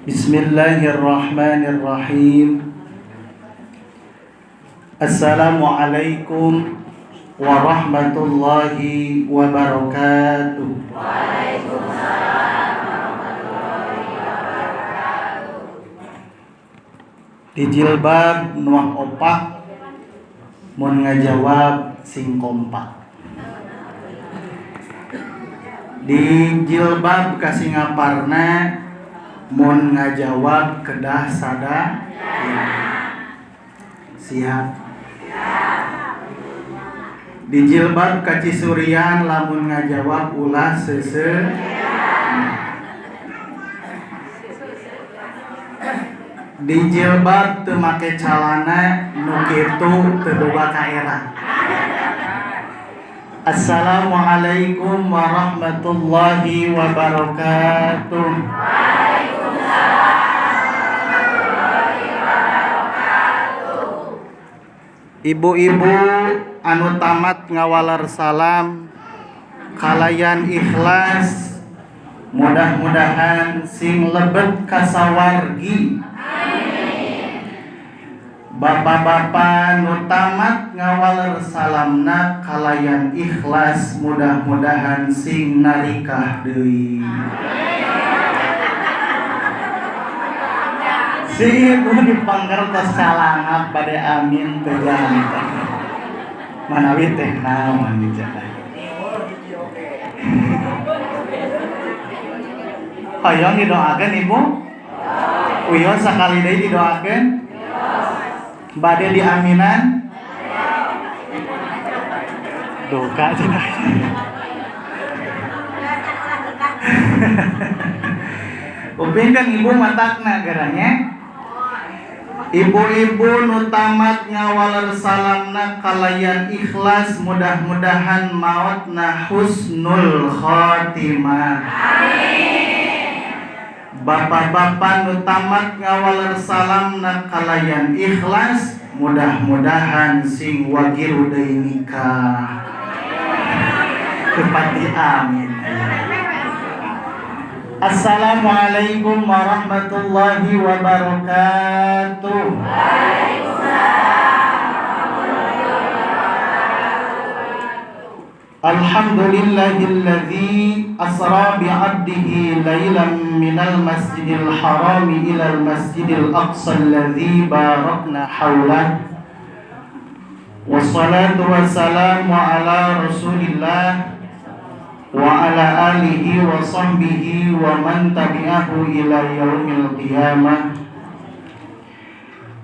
Bismillahirrahmanirrahim. Assalamualaikum warahmatullahi wabarakatuh. Waalaikumsalam warahmatullahi wabarakatuh. Di jilbab nuah opak, mun ngajawab sing kompak. Di jilbab ka Singaparna, mun ngajawab kedah sada. Siap. Di jilbab ka Cisurian, lamun ngajawab ulah seuseuh. Di jilbab teu make calana, nu kitu teu boga kaera. Assalamualaikum warahmatullahi wabarakatuh. Waalaikumsalam warahmatullahi wabarakatuh. Ibu-ibu anu tamat ngawaler salam kalayan ikhlas, mudah-mudahan sing lebet kasawargi. Bapak-bapak nu tamat ngawaler salamna kalayan ikhlas, mudah-mudahan sing narikah deui. Si ibu dipangker tos calangap bade amin teu janten. Manawi teh naon bicara. Hoyong didoakeun ibu? Wios sakali deui didoakeun? Bade diaminan? Duka cenah. Upin kan ibu matakna geranya. Ibu-ibu nu tamat ngawaler salamna kalayan ikhlas, mudah-mudahan maotna husnul khotimah. Bapak-bapak nu tamat ngawaler salamna kalayan ikhlas, mudah-mudahan sing wagiru deui nikah. Tepati amin. Assalamualaikum warahmatullahi wabarakatuh. Waalaikumsalam warahmatullahi wabarakatuh. Alhamdulillahilladzi asra bi'abdihi lailan minal masjidil harami ilal masjidil aqsa alladzi barakna haulah. Wassalatu wassalamu ala rasulillah wa ala alihi wa sahbihi wa man tabi'ahu ila yaumil qiyamah.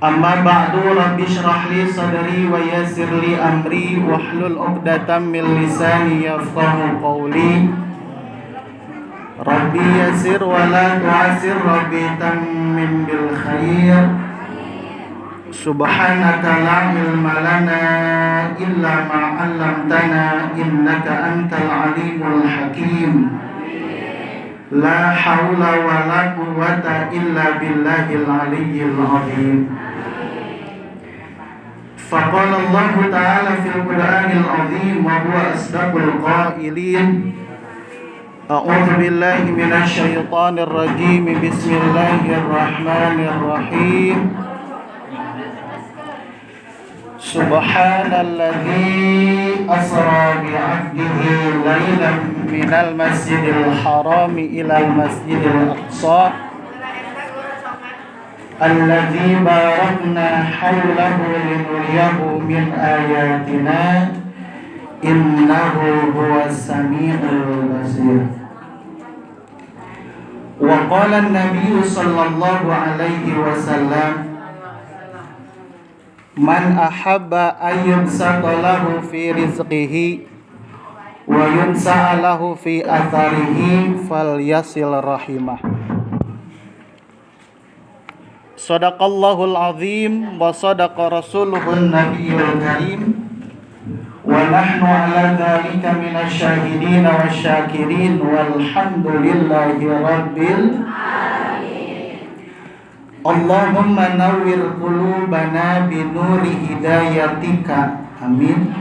Amma ba'du, rabbi shrah li sadri wa yassir li amri wahlul 'uqdatam min lisani yafqahu qawli. Rabbi yassir wa la tu'assir, rabbi tammim bil khair. Subhanaka la ilma lana illa ma 'allamtana innaka antal alimul hakim. La haula wa la quwwata illa billahil aliyyil azim. Faqala Allah ta'ala fil Qur'anil azim wa huwa asdaqul qailin. A'udzu billahi minasy syaithanir rajim. Bismillahirrahmanirrahim. Subhanalladzi asra bi'abdihi lailan minal masjidil harami ilal masjidil aqsa alladzi barakna hawlahu linuriyahu min ayatina innahu huwas samiul basir. Wa qala an-nabiy sallallahu alaihi wasallam, man ahabba ayyubsata lahu fi rizqihi wa yunsa'a lahu fi atharihi falyasil rahimah. Sadaqallahul azim wa sadaqa rasuluhun nabiyul karim wa nahnu ala dzalika minasyahidin wasyakirin walhamdulillahi rabbil alamin. Allahumma nawwir qulubana bi nuri hidayatika. Amin.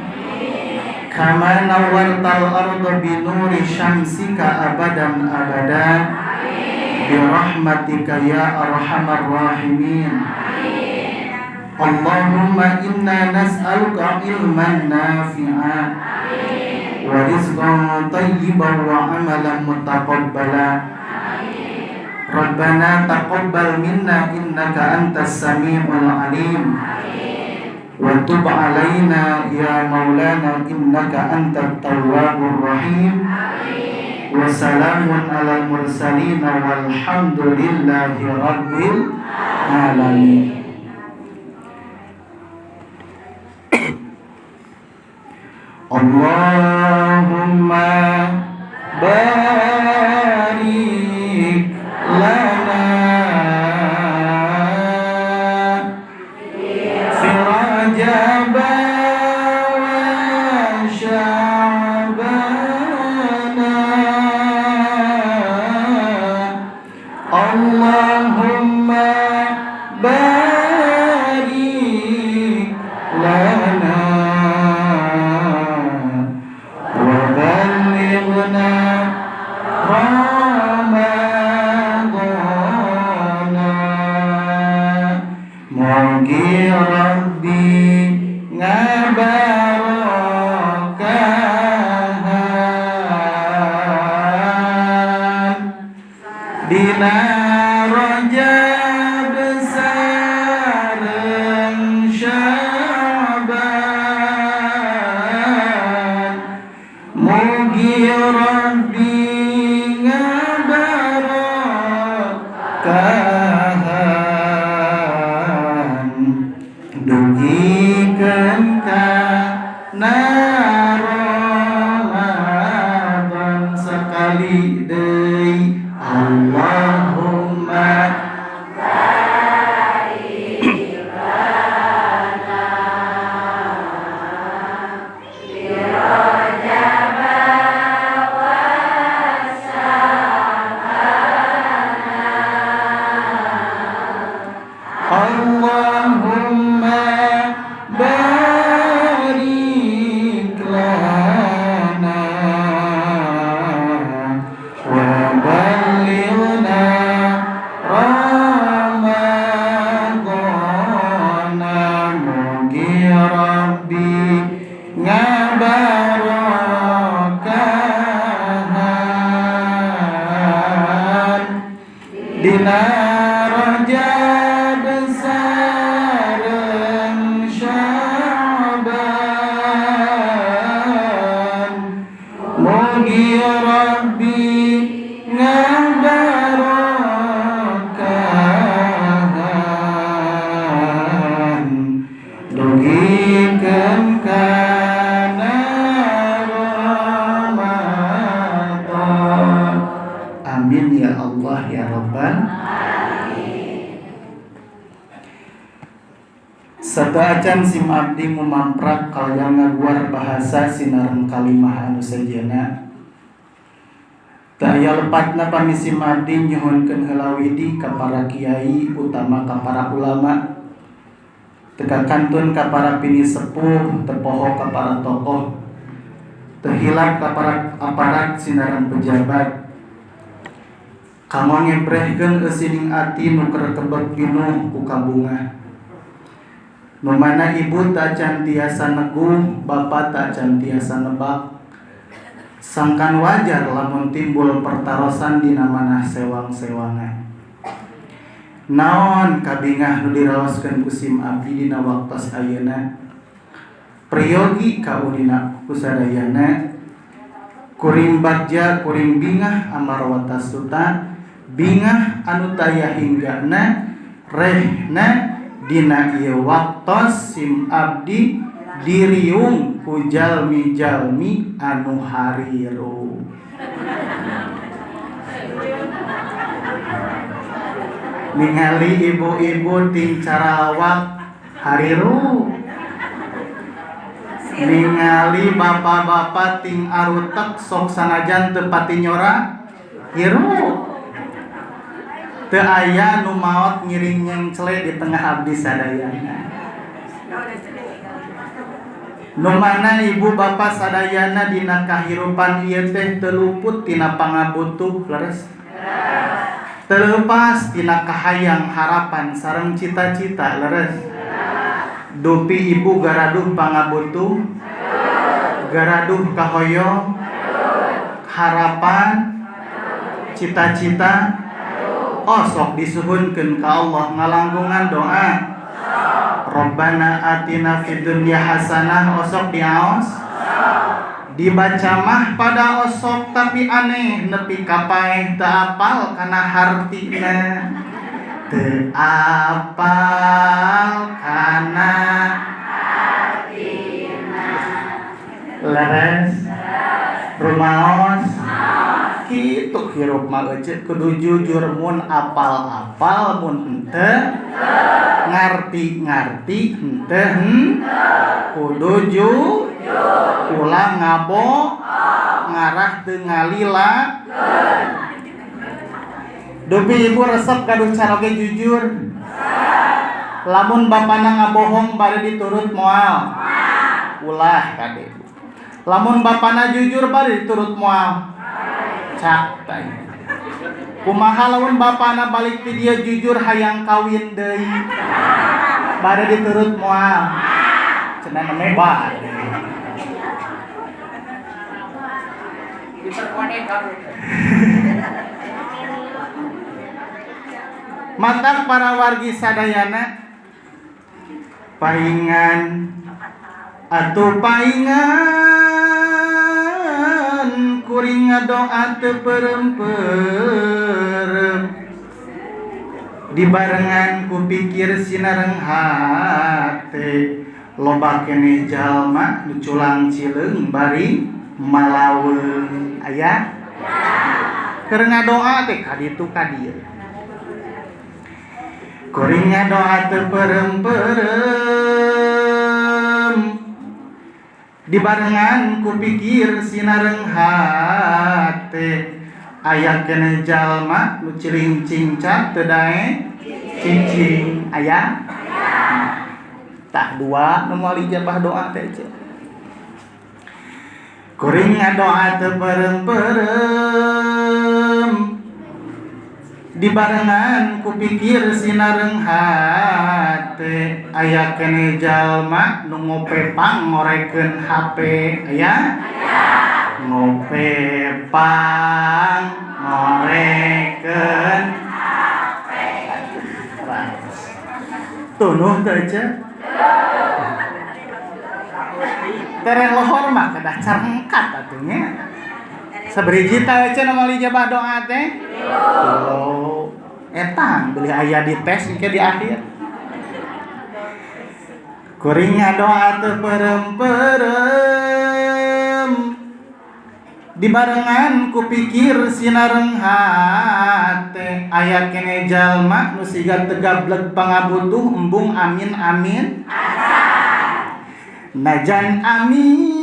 Kama nawwartal arda bi nuri syamsika abadan abada. Amin. Birahmatika ya arhamar rahimin. Allahumma inna nas'aluka ilman nafi'a wa rizqan thayyiban wa amalan mutaqabbala. Rabbana taqabbal minna innaka antas samiul alim wa tub alaina ya maulana innaka antat tawwabur rahim. Wa salamun alal mursalin walhamdulillahi rabbil alamin. Allahumma barik lana fi Rajab wa Sya'bana. Allahumma barik lana wa ballighna Ramadana. Mugi Rabbi ngabarokahan dina Rajab sareng Sya'ban. Mugi Rabbi ngabarokahan dugikeun kana Ramadan sakali deui. Allahumma barik lana fi Rajab wa Sya'bana. Allahumma barik lana wa ballighna Ramadana. Mugi Rabbi ngabarokahan dina Rajab sareng Sya'ban. Mugi Rabbi ngabarokahan dugikeun kana Ramadan. Amin ya Allah ya Rabbal alamin. Sateuacan sim abdi mumamprak kalian ngaguar bahasa sinareng kalimah anu sejenna. Teu aya lepatna pami sim abdi nyuhunkeun heula widi ka para kiai utama ka para ulama, teu kakantun ka para pini sepuh, teu poho ka para tokoh, teu hilap ka para aparat sinareng pejabat. Kanggo ngebrehkeun eusining ati nu keur kebek pinuh ku kabungah. Nu mana ibu tak can tiasa neguh, bapa tak can tiasa nebak. Sangkan wajar lamun timbul pertarosan dina manah sewang-sewangan. Naon kabingah nu diraoskeun ku sim abdi dina waktos ayeuna? Priyogi kaunina ku sadayana. Kuring bagja kuring bingah amarwata suta, bingah anu taya hinggana rehna dina ieu waktos sim abdi diriung ku jalmi-jalmi anu hariru. Ningali ibu-ibu ting carawak hariru, ningali bapak-bapak ting arutek sok sanajan teu pati nyora hiru. Teu aya nu maot ngiring nyengcle di tengah abdi sadayana. Nu mana ibu bapa sadayana dina kahirupan ieu teh teu luput tina pangabutuh, leres? Terlepas tina kahayang harapan sareng cita-cita leres. Dupi ibu garaduh pangabutuh, garaduh kahoyong, harapan, cita-cita, osok disuhunkeun ka Allah ngalangkungan doa. Rabbana atina fid dunya hasanah osok diaos. Dibaca mah pada osok tapi aneh nepi ka paeh teu apal kana hartina. Teu apal kana hartina. Leres rumaos kitu hirup mah euceut kudu jujur mun apal-apal mun henteu ngarti-ngarti henteu kudu jujur ulah ngabo ngarah teu ngalila. Dupi ibu resep gaduh caroge jujur. Lamun bapana ngabohong bade diturut moal. Ulah kade. Lamun bapana jujur bade diturut moal. Cak tah. Kumaha lamun bapana balik ti dia jujur hayang kawin deui. Bade diturut moal. Cenah neme bade. Matak para wargi sadayana paingan atuh paingan kuring ngadoa teu perem-perem dibarengan ku pikir sinareng hate loba keneh jalma nu culang cileung bari malaweung aya keur ngadoa teh ka ditu ka dieu kuring ngadoa teu perem-perem dibarengan ku pikir sinareng hate aya keneh jalma nu ciling cingcat teu dae cicing aya tah dua nu moal ijabah doa teh ce kuring ngadoa teu perem-perem dibarengan ku pikir sinareng hate aya keneh jalma nu ngope pang ngorekeun HP aya ngope pang ngorekeun HP tunuh teu ce tereh lohor mah kedah carengkat atuh nya sabriji teh ce nu moal ijabah doa teh tilu etang beli aya di tes engke di akhir kuring ngadoa teu perem-perem dibarengan ku pikir sinareng hate aya keneh jalma nu siga tegablek pangabutuh embung amin amin najan amin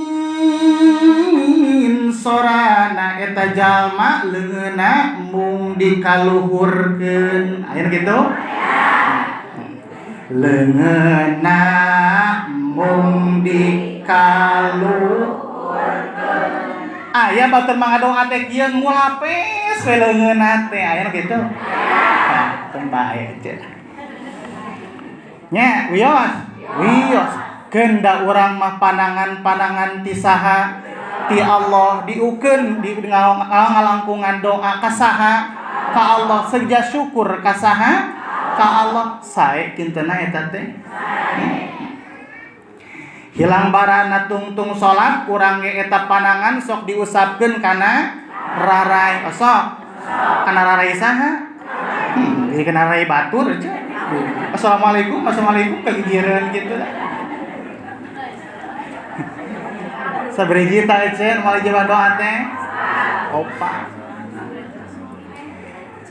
sorana eta jalma leungeunna embung dikaluhurkeun aya kitu leungeunna embung dikaluhurkeun aya batur mah ngadoa teh kieu ngulapes we leungeunna teh aya kitu tah teu bae teh nya wios wios keun da urang mah panangan-panangan ti saha ti Allah diukeun di ngalangkungan doa ka saha ka Allah seja syukur ka saha ka Allah sae kintenna eta teh hilang barana tungtung salat urang ge eta panangan sok diusapkeun kana rarai osok kana rarai saha jadi kana rarai batur aja. Assalamualaikum assalamualaikum kagigireun kitu lah. Sabriji ta eceun moal ijabah doa teh opat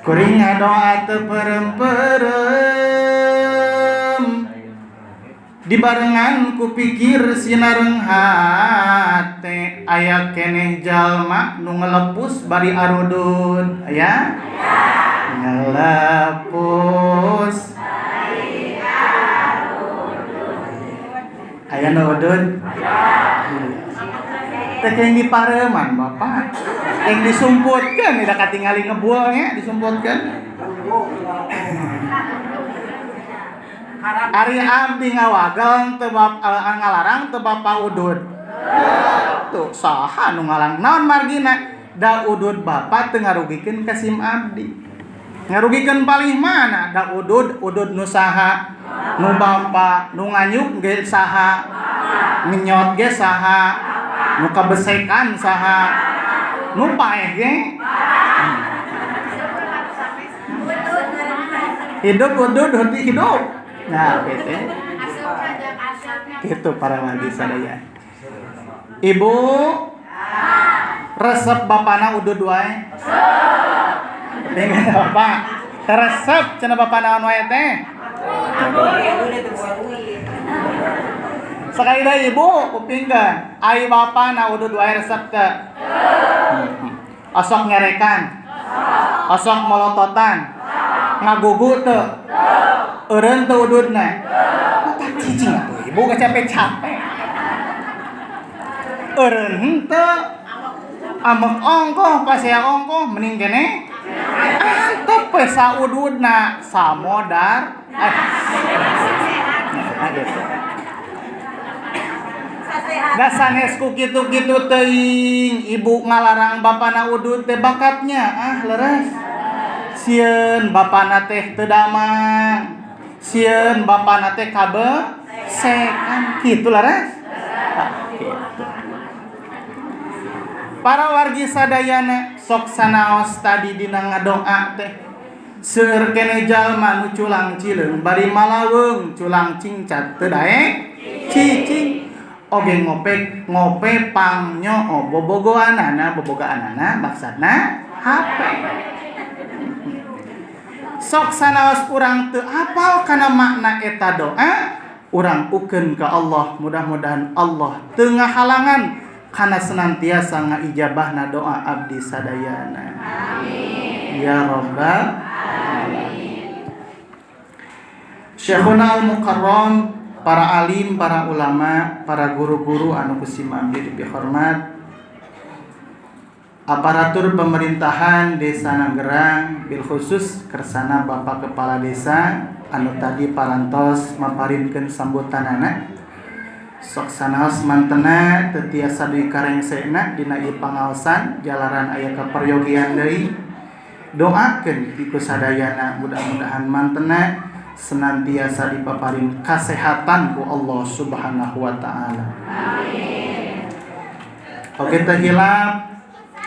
kuring ngadoa teu perem-perem dibarengan ku pikir sinareng hate aya keneh jalma nu ngelepus bari arudud aya ngelepus bari arudud aya nu udud teh yang dipareman bapak yang disumputkeun da katingali ngebul nya disumputkeun Ari abdi ngawagel teu ngalarang teu bapa udud. Tuh saha nu ngalarang naon margina? Da udud bapa teu ngarugikeun ka sim abdi. Ngarugikeun palih mana? Da udud udud nu saha? Nu bapa, nu nganyuk ge saha? Ngenyot ge saha? Nu kabesekan saha? Nu paeh ge? Hidup udud heuti hidup. Nah, gitu. Gitu para wargi sadaya. Ibu resep bapana udud wae. Dengan bapak resep cenah bapak naon wae teh. Sekali deui ibu kupingkeun, ai bapana udud wae resep teu. Osok nyarekan. Osok molototan. Ngagugu teu. Eureun teu ududna. Mata cicing atuh ibu capek-capek. Eureun henteu. Amek ongkoh pasea ongkoh mending kene antep we saududna samodar. Nah, gitu. Da sanes ku kitu-kitu teuing ibu ngalarang bapana udud teh bakatnya ah leres. Sieun bapana teh teu damang. Sieun bapana teh kabesekan kitu leres. Tah kitu. Para wargi sadayana sok sanaos tadi dina ngadoa teh. Seueur kene jalma nu culang cileung bari malaweung culang cingcat teu daek cicing. Oge ngope ngope pangnyo bobogoanana bobogaanana maksudna HP. Sok sanaos urang teu apal kana makna eta doa, urang ukeun ka Allah, mudah-mudahan Allah teu ngahalangan kana senantiasa ngaijabahna doa abdi sadayana. Amin. Ya rabbal alamin. Syekhuna al-Mukarram, para alim, para ulama, para guru-guru anu ku sim abdi dipihormat, aparatur pemerintahan Desa Nanggerang, bil khusus kersana Bapak Kepala Desa anu tadi parantos maparinkeun sambutanana. Sok sanaos mantena teu tiasa deui karengsekna dina ieu pangaosan jalaran aya kaperyogian deui. Doakeun ku sadayana mudah-mudahan mantena senantiasa dipaparin kasehatan ku Allah Subhanahu wa taala. Amin. Oke teu hilap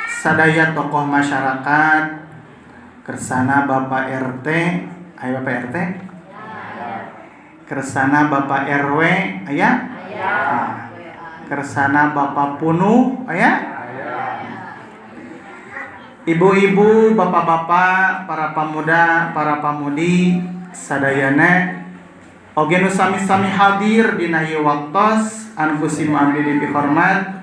sadaya tokoh masyarakat kersana Bapak RT, aya Bapak RT? Kersana Bapak RW, aya? Nah, kersana Bapak Punuh, aya? Ibu-ibu, bapak-bapak, para pemuda, para pamudi sadayana oge nu sami-sami hadir dina ieu waktos anu ku sim abdi dipihormat,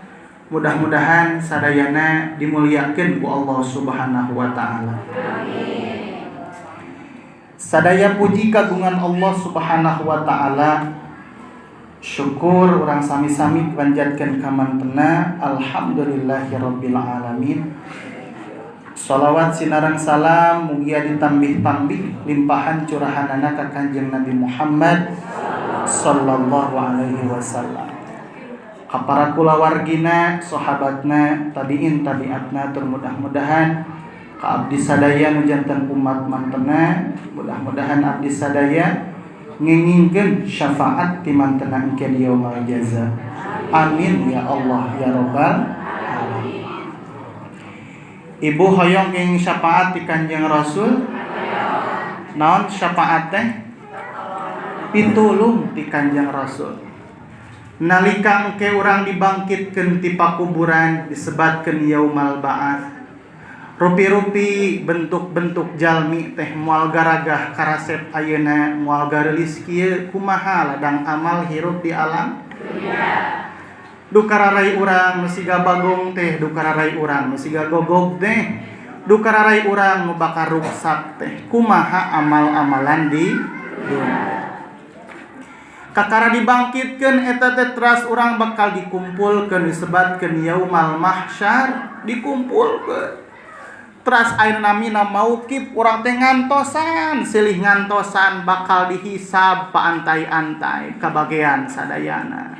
mudah-mudahan sadayana dimuliakeun ku Allah Subhanahu wa taala. Amin. Sadaya puji kagungan Allah Subhanahu wa taala. Syukur urang sami-sami panjatkeun ka mantena alhamdulillahirabbil alamin. Salawat sinareng salam mugia ditambih-tambih limpahan curahanana ka Kanjeng Nabi Muhammad sallallahu alaihi wasallam. Ka para kulawargina, sahabatna, tabiin tabiatna, tur mudah-mudahan ka abdi sadaya nu janten umat mantena, mudah-mudahan abdi sadaya ngengingkeun syafaat ti mantena engke di yaumul jaza. Amin ya Allah ya rabbal alamin. Ibu hoyong kenging syafaat ti Kanjeng Rasul? Naon syafaat teh? Pitulung ti Kanjeng Rasul. Nalika engke urang dibangkitkeun ti pakuburan disebatkeun yaumal ba'ats. Rupi-rupi bentuk-bentuk jalmi teh moal garagah karasep ayeuna moal gareulis kieu kumaha ladang amal hirup di alam dunya. Dukararai urang nu siga bagong teh, dukararai urang nu siga gogog teh, dukararai urang nu bakal ruksak teh, kumaha amal-amalan di dunya. Kakara dibangkitkeun eta teh teras urang bakal dikumpulkeun disebatkeun yaumal mahsyar, dikumpulkeun. Teras ayeuna namina mauqif urang teh ngantosan silih ngantosan bakal dihisab paantai-antai kabagean sadayana.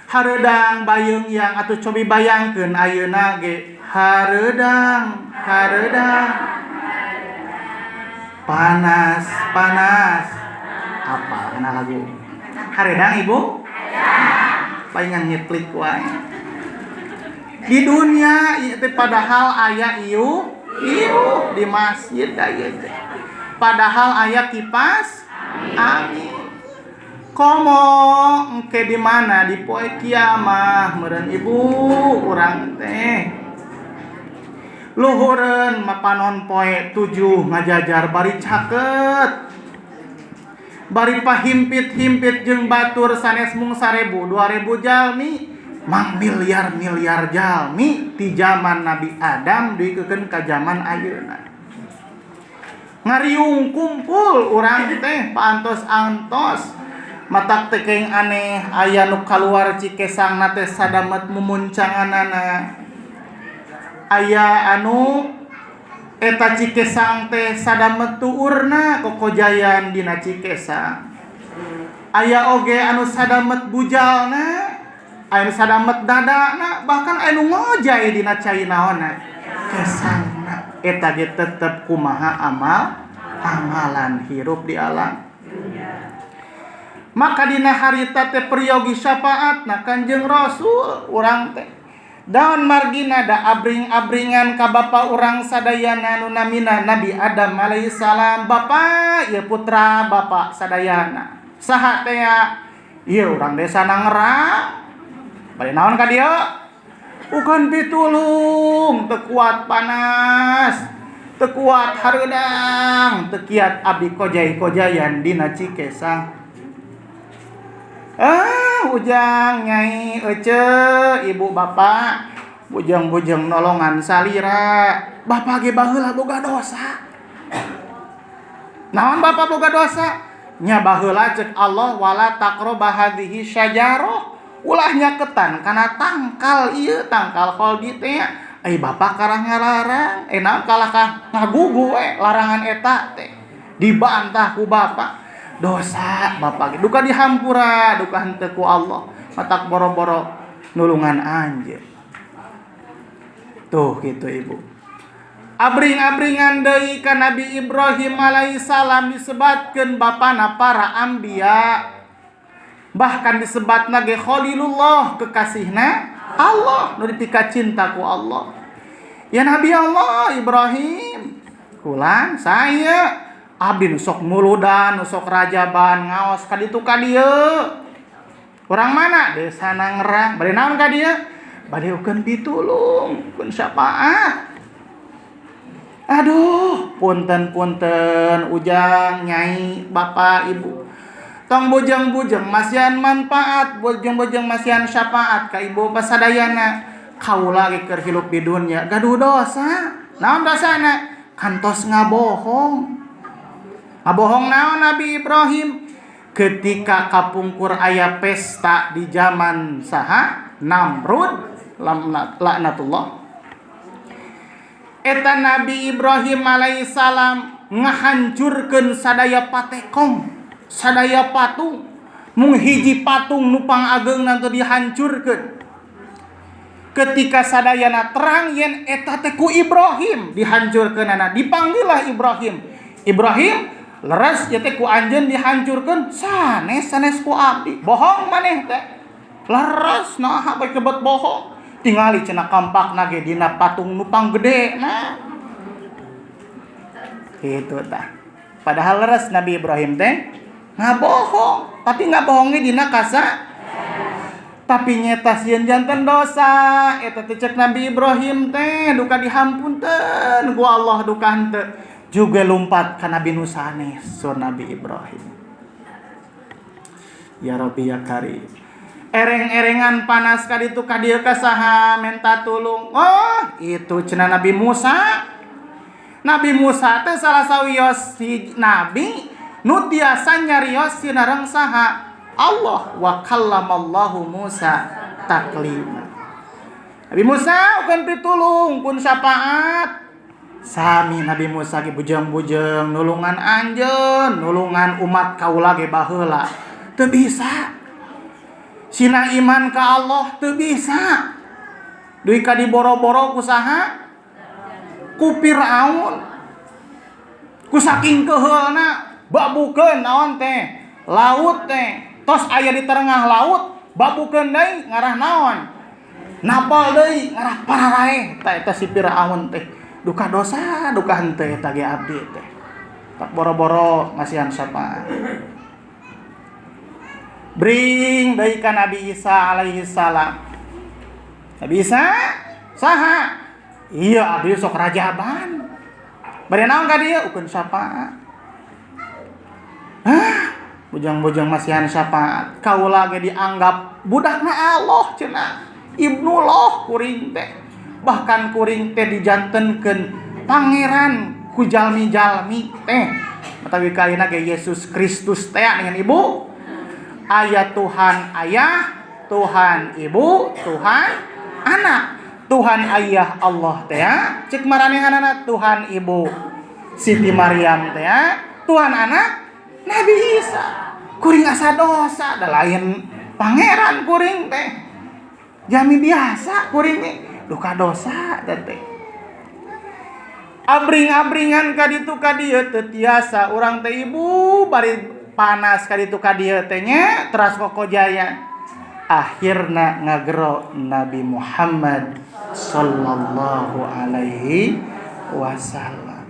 Hareudang bayeung yang atuh cobi bayangkeun ayeuna ge hareudang hareudang panas panas apa kana lagu hareudang ibu palingan nyeplik wae di dunia ieu teh padahal aya ieu ieu di masjid aya teh padahal aya kipas angin komo engke di mana di poe kiamah meureun ibu urang teh luhureun mapanon poe 7 ngajajar bari caket bari pahimpit-himpit jeung batur sanes mung 1000 2000 jalmi mang miliar-miliar jalmi ti zaman Nabi Adam dikeun ka zaman ayeuna ngariung kumpul urang teh paantos-antos matak teh keng aneh aya nu kaluar cikesangna teh sadamet mumuncanganana aya anu eta cikesang teh sadamet tuurna kokojayan dina cikesang aya oge anu sadamet bujalna aya nu sadamet dadana bahkan aya nu ngojay dina cai naonna kesangna eta ge tetep kumaha amal amalan hirup di alam. Maka dina harita teh peryogi syafaatna Kanjeng Rasul urang teh daun margina da abring-abringan ka bapa urang sadayana nu namina Nabi Adam alaihissalam bapa ieu putra bapa sadayana saha teh ya ieu urang desa Nangerang bade naon ka dieu ukan pitulung teu kuat panas teu kuat hareudang teu kiat abdi kojay-kojayan dina cikesang. Ah, ujang nyai ece ibu bapak bujeng-bujeng nolongan salira bapak ge baheula boga dosa. Naon bapak boga dosa? Nya baheula ceuk Allah wala taqraba hadhihi syajarah ulah nyaketan kana tangkal ieu tangkal kholdi teh. Ai bapak karah ngalarang naon kalah ka ngagugu we larangan eta teh dibantah ku bapak. Dosa bapak duka dihampura duka henteu ku Allah matak boro-boro nulungan anjeun tuh gitu ibu. Abring-abringan deui ka Nabi Ibrahim alaihissalam disebatkeun bapana para anbiya bahkan disebatna ge Khalilullah kekasihna Allah nu dipika cinta ku Allah. Ya Nabi Allah Ibrahim kulan saya abdi nu sok muludan nu sok rajaban ngaos ka ditu ka dieu. Urang mana? Desa Nangerang. Bade naon ka dieu? Bade ukeun pitulung, ukeun syafaat. Aduh, punten-punten ujang nyai bapak ibu. Tong bujeng-bujeng masihan manfaat, bujeng-bujeng masihan syafaat ka ibu pasadayana. Kaula ge keur hirup di dunya gaduh dosa. Naon dosana? Kantos ngabohong. Ngabohong naon Nabi Ibrahim ketika kapungkur aya pesta di zaman saha Namrud laknatullah. Eta Nabi Ibrahim alaihissalam ngahancurkeun sadaya patekong, sadaya patung, mung hiji patung nu pangageungna teu dihancurkeun. Ketika sadayana terang yen eta teh ku Ibrahim dihancurkeunana, dipanggillah Ibrahim. Ibrahim leres ieu teh ku anjeun dihancurkeun sanes sanes ku abdi. Bohong maneh teh. Leres naha bae kebet bohong. Tingali cenah kampakna ge dina patung nu panggede nah. Kitu tah. Padahal leres Nabi Ibrahim teh ngabohong, tapi ngabohonge dina kasa tapi nyeta sieun janten dosa eta teh cek Nabi Ibrahim teh duka dihampunten ku Allah duka henteu. Juga lompat ka Nabi nu sanes sur Nabi Ibrahim. Ya Rabbi ya Karim. Ereng-erengan panas ka ditu ka dieu ka saha menta tulung. Oh, itu cenah Nabi Musa. Nabi Musa teh salah sawios si nabi nu tiasa nyarios sinareng saha Allah wa kallamallahu Musa taklima. Nabi Musa ukeun pitulung pun syafaat. Sami Nabi Musa ge bujeng-bujeng nulungan anjeun, nulungan umat kaula ge baheula. Teu bisa. Sina iman ka Allah teu bisa. Duwi ka diboro-boro ku saha? Ku Firaun. Ku saking keuheulna babukeun naon teh? Laut teh. Tos aya di tengah laut, babukeun deui ngarah naon? Napal deui ngarah pararaeh ta eta si Firaun teh. Duka dosa, duka henteu eta ge abdi teh. Tak boro-boro ngasihan syafaat. Bring deui ka Nabi Isa alaihi salam. Nabi Isa saha? Iya abdi sok rajaban. Bade naon ka dieu? Ukeun syafaat. Hah, bujang-bujang masihan syafaat. Kaula ge dianggap budakna Allah cenah. Ibnullah kuring teh. Bahkan kuring teh dijantenkeun pangeran ku jalmi-jalmi teh. Matawi kaina ge Yesus Kristus teh dengan ibu. Aya Tuhan ayah, Tuhan ibu, Tuhan anak. Tuhan ayah Allah teh, cek maranehanana Tuhan ibu Siti Maryam teh, Tuhan anak Nabi Isa. Kuring asa dosa, da lain pangeran kuring teh. Jami biasa kuring teh, duka dosa teh. Abring-abringan ka ditu ka dieu teu tiasa urang teh ibu bari panas ka ditu ka dieu teh nya teras kokojayan. Akhirna ngagero Nabi Muhammad sallallahu alaihi wasallam.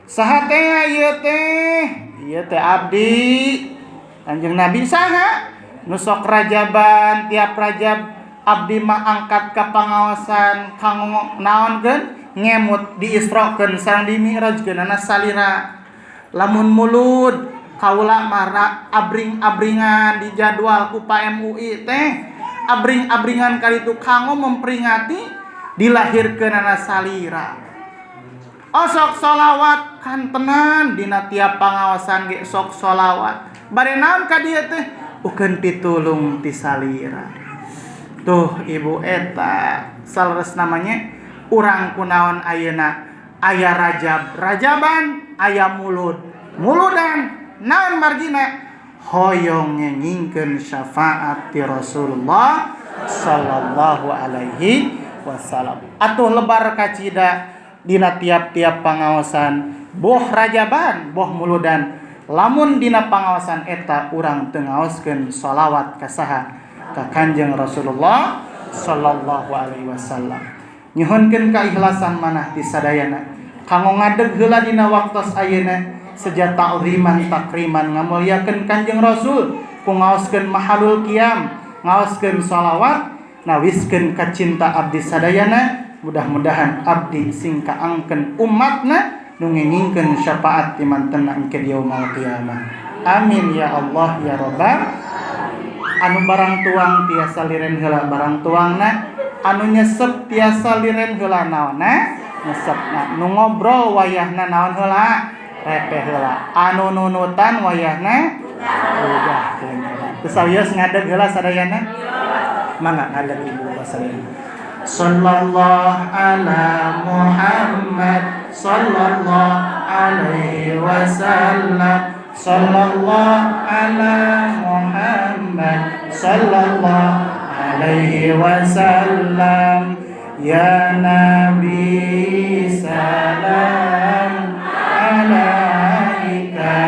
Saha teh ieu teh? Ieu teh abdi Kanjeng Nabi saha? Nu sok rajaban tiap rajab abdi mah angkat ka pangaosan kanggo naonkeun ngemut diisrokeun sareng dimi'rajkeun salira. Lamun mulud kaula mara abring-abringan di jadwal ku Pak MUI teh abring-abringan kali itu kanggo memperingati dilahirkeunana salira. Osok solawat kantenan dina tiap pangaosan ge sok solawat. Bade naon ka dieu teh? Ukeun pitulung ti salira. Tuh ibu eta saleres namanya urang kunaon ayeuna aya rajab rajaban aya mulud muludan naon margina hoyong ngengingkeun syafaat ti Rasulullah sallallahu alaihi wasallam. Atuh lebar kacida dina tiap-tiap pangaosan boh rajaban boh muludan lamun dina pangaosan eta urang teu ngaoskeun shalawat ka saha ka Kanjeng Rasulullah sallallahu alaihi wasallam. Nyuhunkeun kaikhlasan manah ti sadayana kanggo ngadeg heula dina waktos ayeuna seja ta'ziman takriman ngamuliakeun Kanjeng Rasul ku ngaoskeun mahalul qiyam ngaoskeun shalawat nawiskeun kacinta abdi sadayana. Mudah-mudahan abdi sing kaangkeun umatna nu ngengingkeun syafaat di mantena engke yaumul qiyamah. Amin ya Allah ya Rabbal. Anu barang tuang tiasa liren heula barang tuangna, anu nyesep tiasa liren heula naonna nyesepna, nu ngobrol wayahna naon heula repeh heula, anu nunutan wayahna udahkeun heula. Teu sawios ngadeg heula sadayana? Mangga ngadeg ibu bapak sadayana. Sallallahu ala Muhammad sallallahu alaihi wasallam. Sallallahu ala Muhammad sallallahu alaihi wasallam. Ya Nabi salam alaika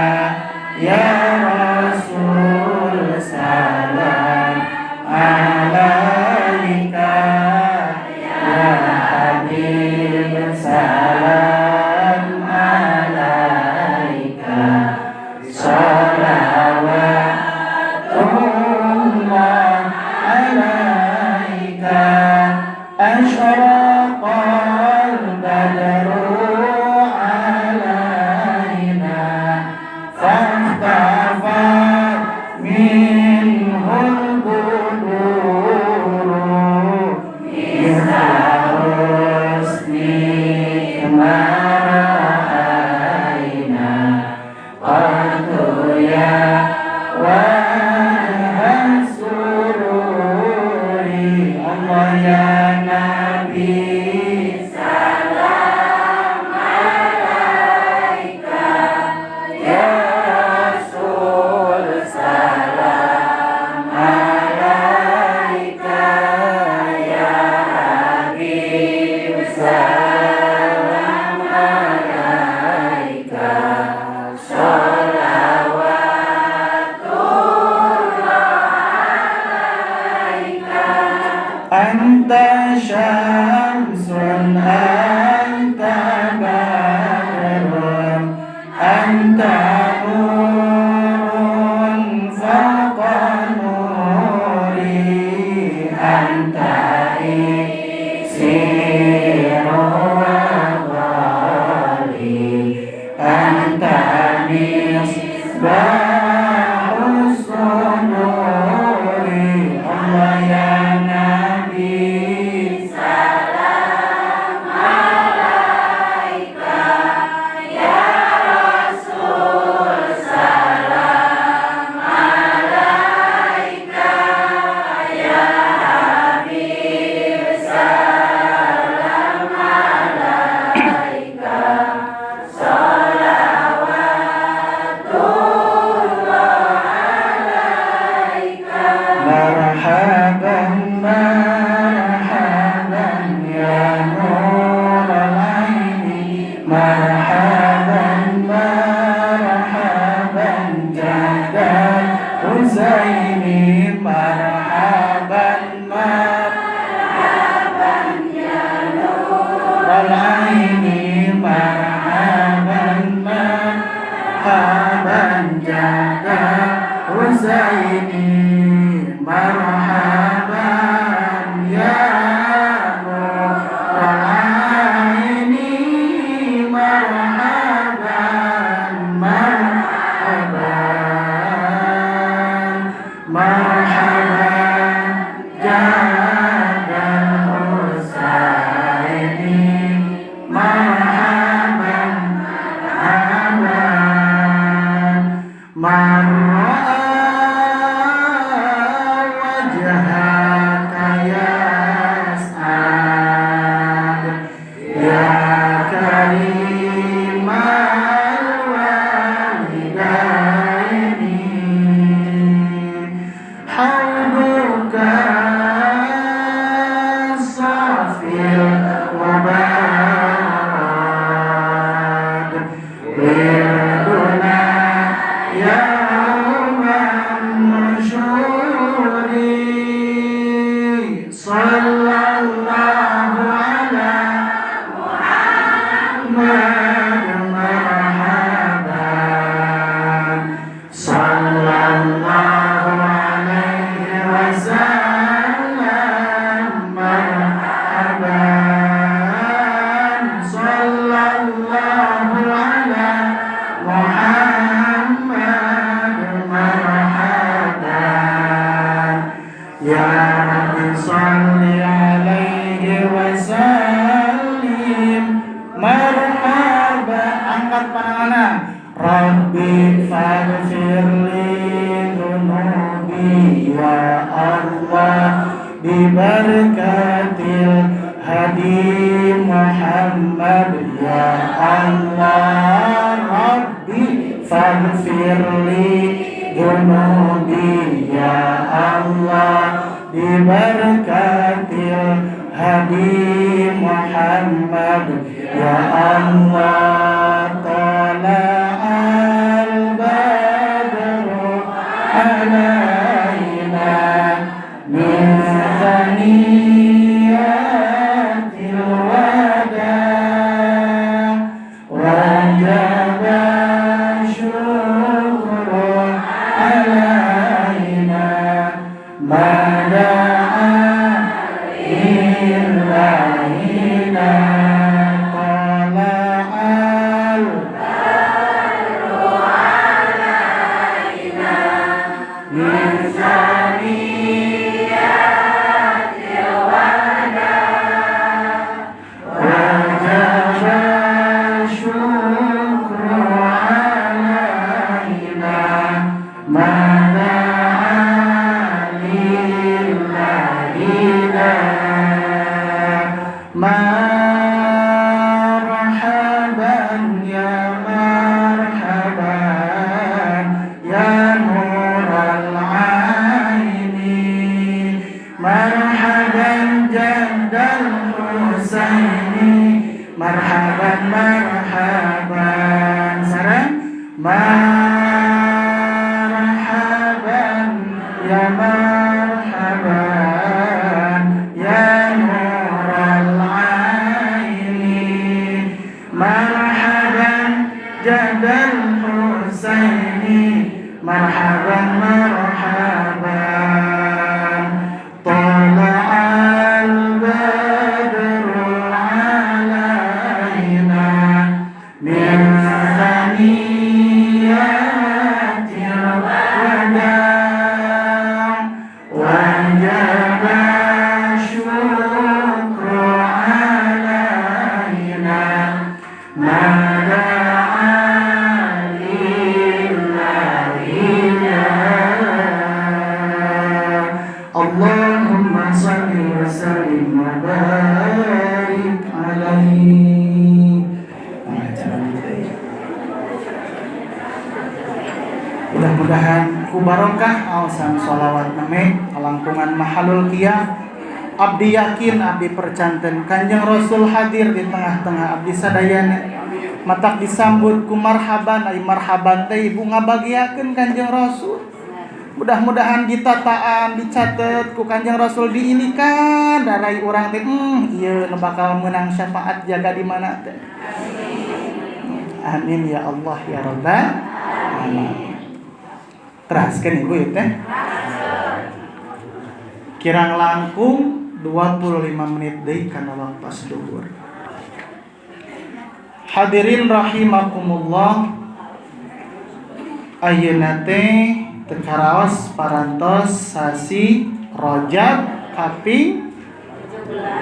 ya Rasul salam alaika ya Habib salam alaika salawatullah alaika asyraqal badru alaina fahtafat minhul buduru mithla husnik ma ra'ayna qad ya wajha sururi. Allah ya Nabi salam alaika ya Rasul salam alaika ya Habib salam alaika sholawatullah alaika. Anta syamsun anta badrun anta nurun fawqa nuri anta iksiru wa ghali anta misbahus suduri. Allah ya Nabi Salam alaika ya Rasul salam alaika ya Habib salam alaika sholawatullah alaika. Marhaban marhaban ya nur al-aini marhaban marhaban jadal Husaini marhaban Marhaban ya nur al-aini marhaban marhaban jadal Husaini marhaban ya nur al-aini marhaban marhaban marhaban jadal Husaini marhaban marhaban man ra'a wajhaka yas'ad ya karimal walidaini hauduka safil wabad wirduna yawman nushuri sallallahu ala Muhammad marhaban sallallahu alaihi wasallam marhaban sallallahu ala Muhammad marhaban ya Rabbi salli alaihi wasallim marhaban. Angkat panangan. Rabbi faghfirli dzunubi ya Allah bibarakatil hadi Muhammad ya Allah. Rabbi faghfirli dzunubi ya Allah bibarakatil hadi Muhammad ya Allah. Tala'al badru alaina min thaniyatil wada wajaba syukru alaina ma da'a illahina. Tala'al Marhaban ya marhaban ya nural aini, marhaban jandal Husaini, marhaban marhaban. Sareng marhaban ya marhaban ya nural aini, marhaban jadal Husaini, marhaban marhaban. Tala'al badru alaina min thaniyatil wada' wajaba syukru alaina ma da'a lillahi. Allahumma salli wa sallim wa barik alaihi. Mudah-mudahan ku barokah aosan sholawat name kalangkungan mahalul qiyam. Abdi yakin, abdi percanten Kanjeng Rasul hadir di tengah-tengah abdi sadayana. Matak disambut ku marhaban, ai marhaban teh ibu ngabagiakeun Kanjeng Rasul. Mudah-mudahan ditataan, dicatet ku Kanjeng Rasul, diilikan darai urang teh, ieu nu bakal meunang syafaat jaga di mana teh. Amin ya Allah ya Rabbal alamin. Teraskeun ibu ieu teh. Kirang langkung 25 menit deui kana waktu duhur. Hadirin rahimakumullah, ayeuna teh teu karaos parantos sasi Rajab kaping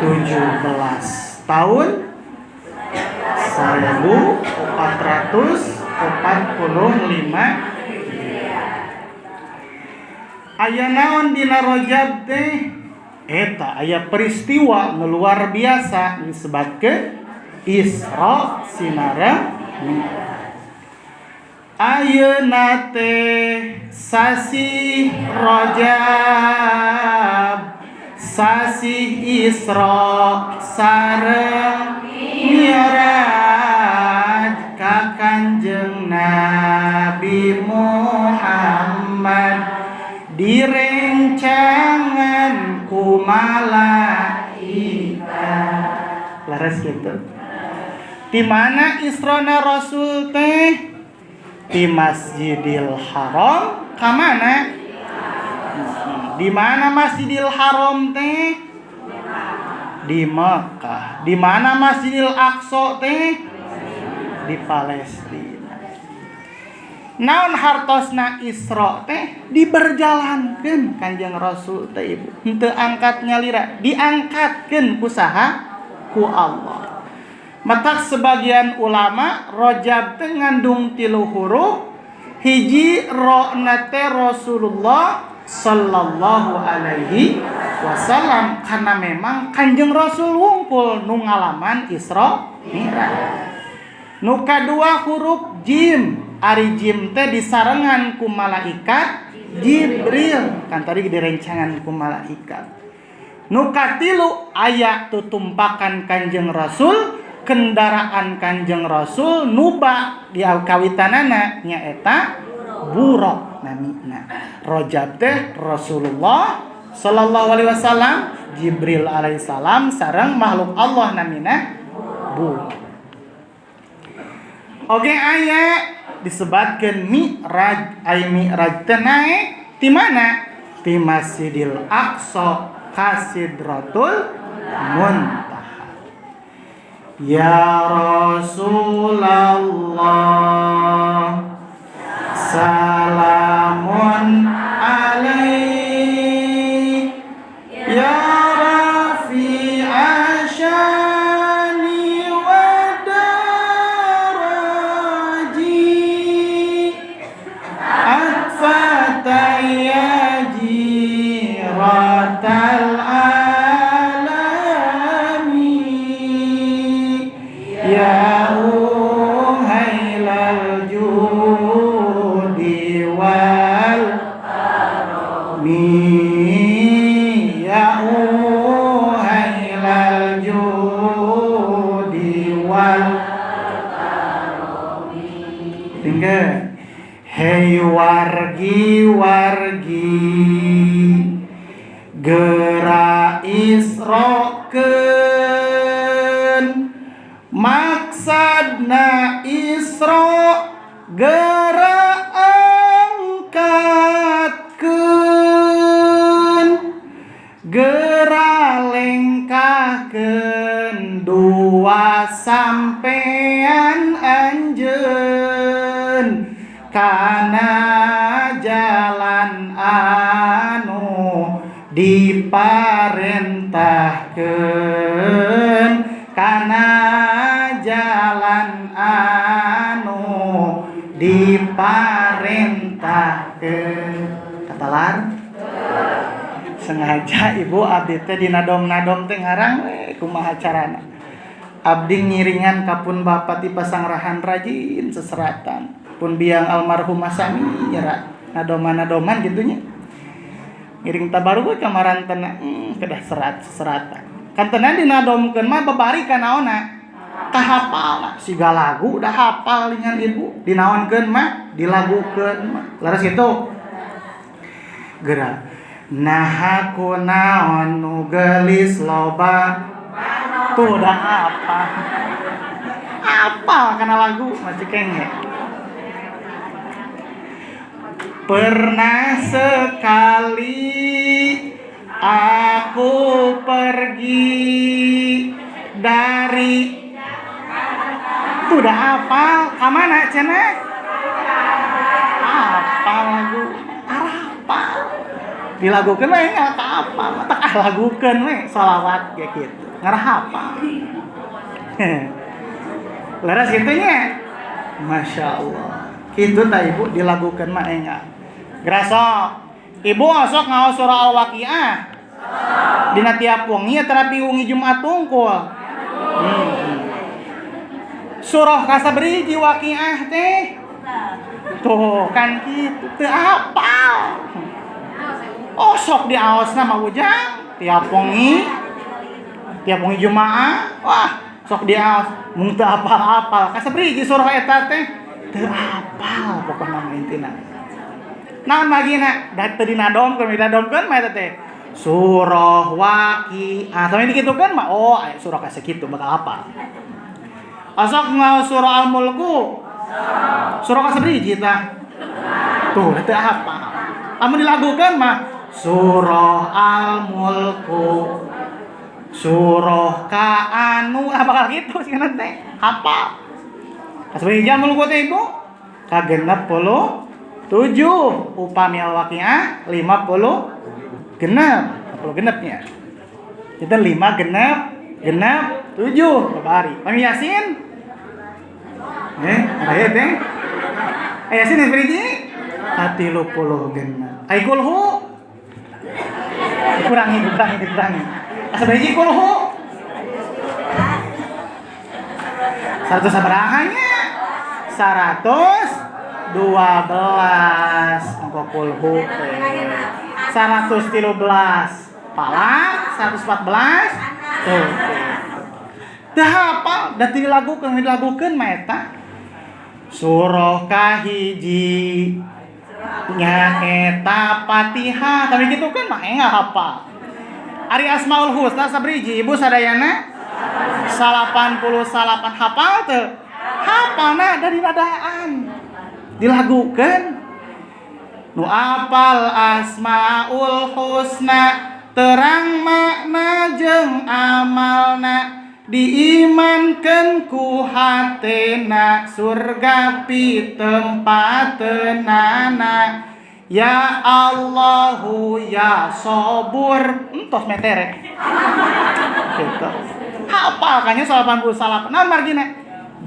17 tahun 1445. Aya naon dina Rajab teh? Eta aya peristiwa nu luar biasa disebutkeun Isra sinareng Mi'raj. Ayeuna teh sasi Rajab, sasi Isra sareng Mi'raj ka Kanjeng Nabi Muhammad direncangan ku malaikat. Laras gitu. Di mana Israna Rasul teh? Di Masjidil Haram. Ka mana? Di mana Masjidil Haram teh? Di Mekah. Di mana Masjidil Aqsa teh? Di Palestina. Naon hartosna Isra teh? Diberjalankeun Kanjeng Rasul teh ibu. Henteu angkat nyalira, diangkatkeun ku saha? Ku Allah. Matak sebagian ulama Rajab teh ngandung 3 huruf, hiji rona teh Rasulullah sallallahu alaihi wasallam, karena memang Kanjeng Rasul wungkul nu ngalaman Isra Mi'raj. Nu kadua huruf jim, ari jim teh disarengan ku malaikat Jibril, kan tadi direncangan ku malaikat. Nu katilu aya tutumpakan Kanjeng Rasul, kendaraan Kanjeng Rasul nuba di kawitanana nyaeta buraq namina. Rajab teh Rasulullah sallallahu alaihi wasallam, Jibril alaihissalam sareng makhluk Allah namina buraq. Oge aya disebatkeun Mi'raj, ai Mi'raj teh naek ti mana? Ti Masjidil Aqsa ka Sidratul Muntaha. Ya Rasulullah salamun alaik, ya rafi'a syani wa daraji, atfata ya jiratal alami, Ya uhailal judi wal karami, ya uhailal judi wal karami. Tinggal hei wargi wargi gera isrokeun maksadna isro gera angkatkeun gera lengkahkeun dua sampean anjeun kana jalan anu diparentahkeun kana jalan anu diparentahkeun. Katalar sengaja ibu abdi teh dina dom-nadom teh ngarang we kumaha carana. Abdi ngiringan kapun bapak ti pasangrahan rajin seseratan pun biang almarhum sami nyera nadoman-nadoman gitunya. Ngiring tabaru we kamarantenna kedah serat seseratan. Kantenan dinadomkeun mah babari kanaonna kahapal siga lagu dah hapal dengan ibu dinaonkeun mah dilagukeun mah leres kitu. Geura naha kunaon nu geulis loba tuh dah apa apa kana lagu masih kenge. Pernah sekali aku pergi dari tuh dah hafal ka mana cenah hafal lagu arapal dilagukeun we nggak apa tak ah lagukeun we sholawat kayak gitu ngarah hafal. Leres kitu nya Masya Allah kitu tah ibu dilagukeun mah enggak. Gerasok ibu osok ngaos surah Al-Waqiah dina tiap wengi terapi wengi Jumat tungkul. Surah kasabriji Waqiah teh tuh kan kitu teu hafal. Osok diaosna mah ujang tiap wengi Jumaah wah sok diaos mung teu hafal-hafal kasabriji surah eta teh teu hafal pokona mah intina. Naon magina da teu dinadomkeun dinadomkeun mah eta teh surah Waqiah sampe dikitukeun mah oh aya surah kasakitu bakal hafal. Osok ngaos surah Al-Mulku surah kasabriji tah tuh teu hafal. Lamun dilagukeun mah surah Al-Mulku surah ka anu ah bakal kitu sih teh hafal. Kasabriji Al-Mulku teh ibu ka 67 upami Al-Waqiah 50 genep 50 genepnya. Itu 5 genep genep 7 babari. Pami Yasin aya teh Yasin hiji ka 30 genep. Ai kulhu dikurangi asa hiji kulhu 100 sabaraha nya 112 ongko kulhu teh 113 palak 114 tuh teu hafal da teu dilagukeun mah eta surah kahiji nyaeta Fatihah tapi kitu kan mah enggak hafal. Ari Asmaul Husna sabriji ibu sadayana 88 hafal teu hafalna dari radaan dilagukeun nu apal Asmaul Husna terang makna jeung amalna diimankeun ku hatena surga pitempateunana ya Allahu ya Sobur entos metere gitu hafal kanya 88 naon margina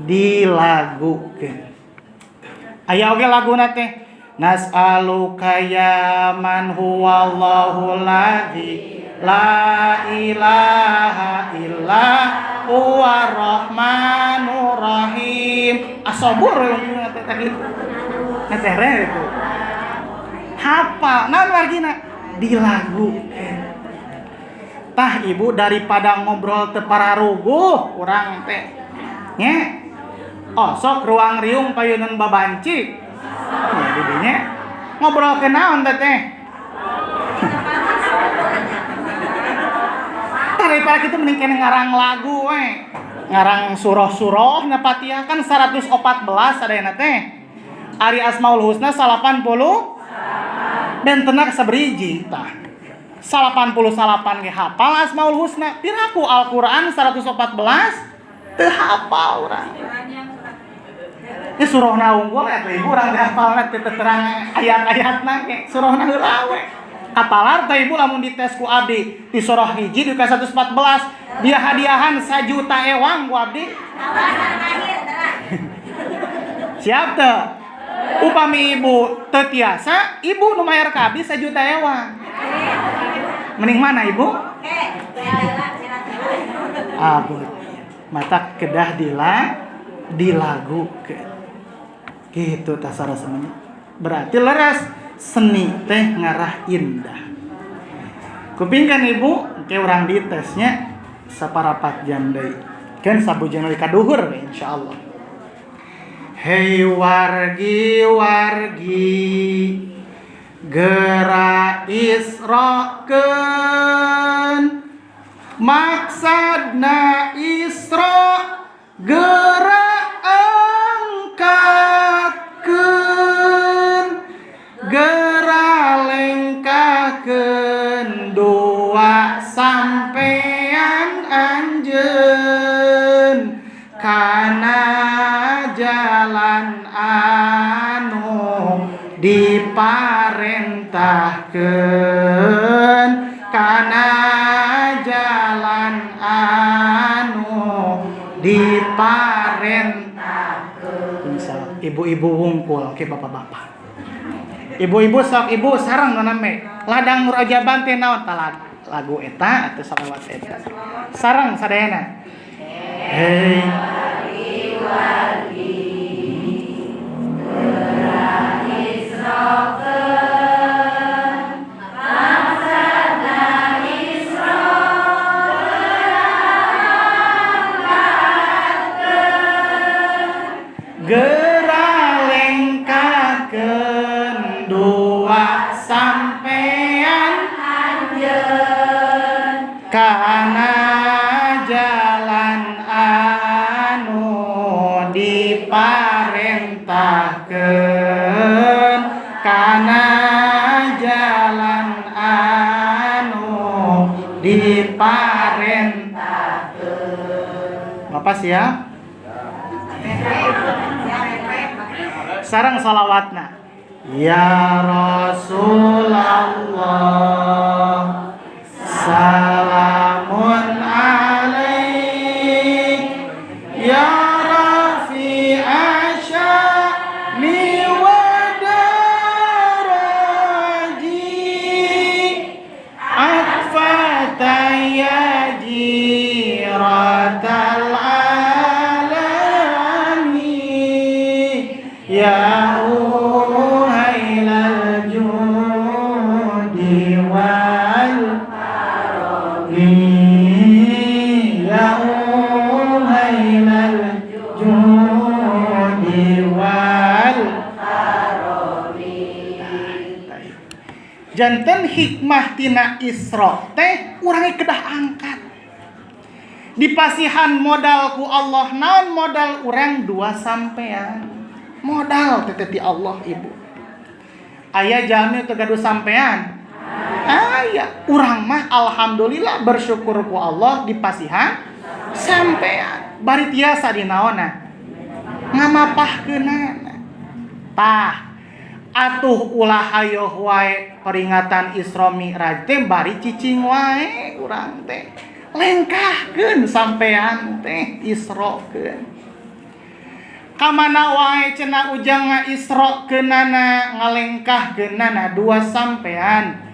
dilagukeun aya oge laguna teh nas'aluka ya man huwallahu ladzi la ilaha illa huwa rahman Rahmanurrahim. Asobur teh kitu. Ngetere itu. Hafal naon wargina dilagukeun. Tah ibu daripada ngobrol teu pararuguh urang teh. Nya. Oh sok ruang riung payunan babanci. Ya di dinya ngobrol ke naon teh teh. Daripada kitu mending keneh ngarang lagu we. Ngarang surah-surah na Fatihah kan 114 sadayana teh. Ari Asmaul Husna 80 bentena sabriji tah. 88 ge hafal Asmaul Husna. Piraku Al-Qur'an 114 teu hafal urang. Ini surahna unggul atuh ibu urang teh hafalna teu terang ayat-ayatna ge surahna heula we. Kapalar teh ibu lamun dites ku abdi di surah hiji di 114 dia hadiahan 1 juta ewang ku abdi. Siap teu? Upami ibu teu tiasa, ibu nu mayar ka abdi 1 juta ewang. Mending mana ibu? Abot. Mata kedah dilagukeun. Gitu tah saraseunnya. Berarti leres seni teh ngarah indah. Kupingkan ibu, ke urang ditesnya saparapat jam deui. Kan sabujeng deui ka duhur we insyaallah. Hei wargi wargi gerak isrokeun maksadna isro gerak angkatkeun gerak lengkahkeun dua sampean anjeun kana jalan anu diparentahkeun kana jalan anu diparentahkeun. Misal ibu-ibu wungkul ke bapak-bapak. Ibu-ibu sok ibu sareng nu name ladang Nur Ajaban teh naon tah lagu eta atau salawat eta. Sareng sadayana. Hei wargi gerak isrokeun maksadna isro gerak angkatkeun gerak lengkahkeun dua sampean anjeun kana jalan anu diparentahkeun kana jalan anu diparentahkeun. Bapak siap? Sareng salawatna. Ya Rasulullah salamun alaik ya rafi'a sya'ni wa daraji atfata ya jiratal alami ya uhailal judi wal karami ya uhailal judi wal karami. Janten hikmah tina Isra teh urang kedah angkat. Dipasihan modal ku Allah naon modal urang dua sampean. Modal teh ti Allah ibu. Aya jalmi teu gaduh sampean. Aya urang mah alhamdulillah bersyukur ku Allah dipasihan sampean. Bari tiasa dinaonna ngamapahkeunana. Tah atuh ulah hayoh wae peringatan Isra Mi'raj teh bari cicing wae urang teh. Lengkahkeun sampean teh isrokeun. Kamana wae cenah ujang ngaisrokeunana ngalengkahkeunana dua sampean.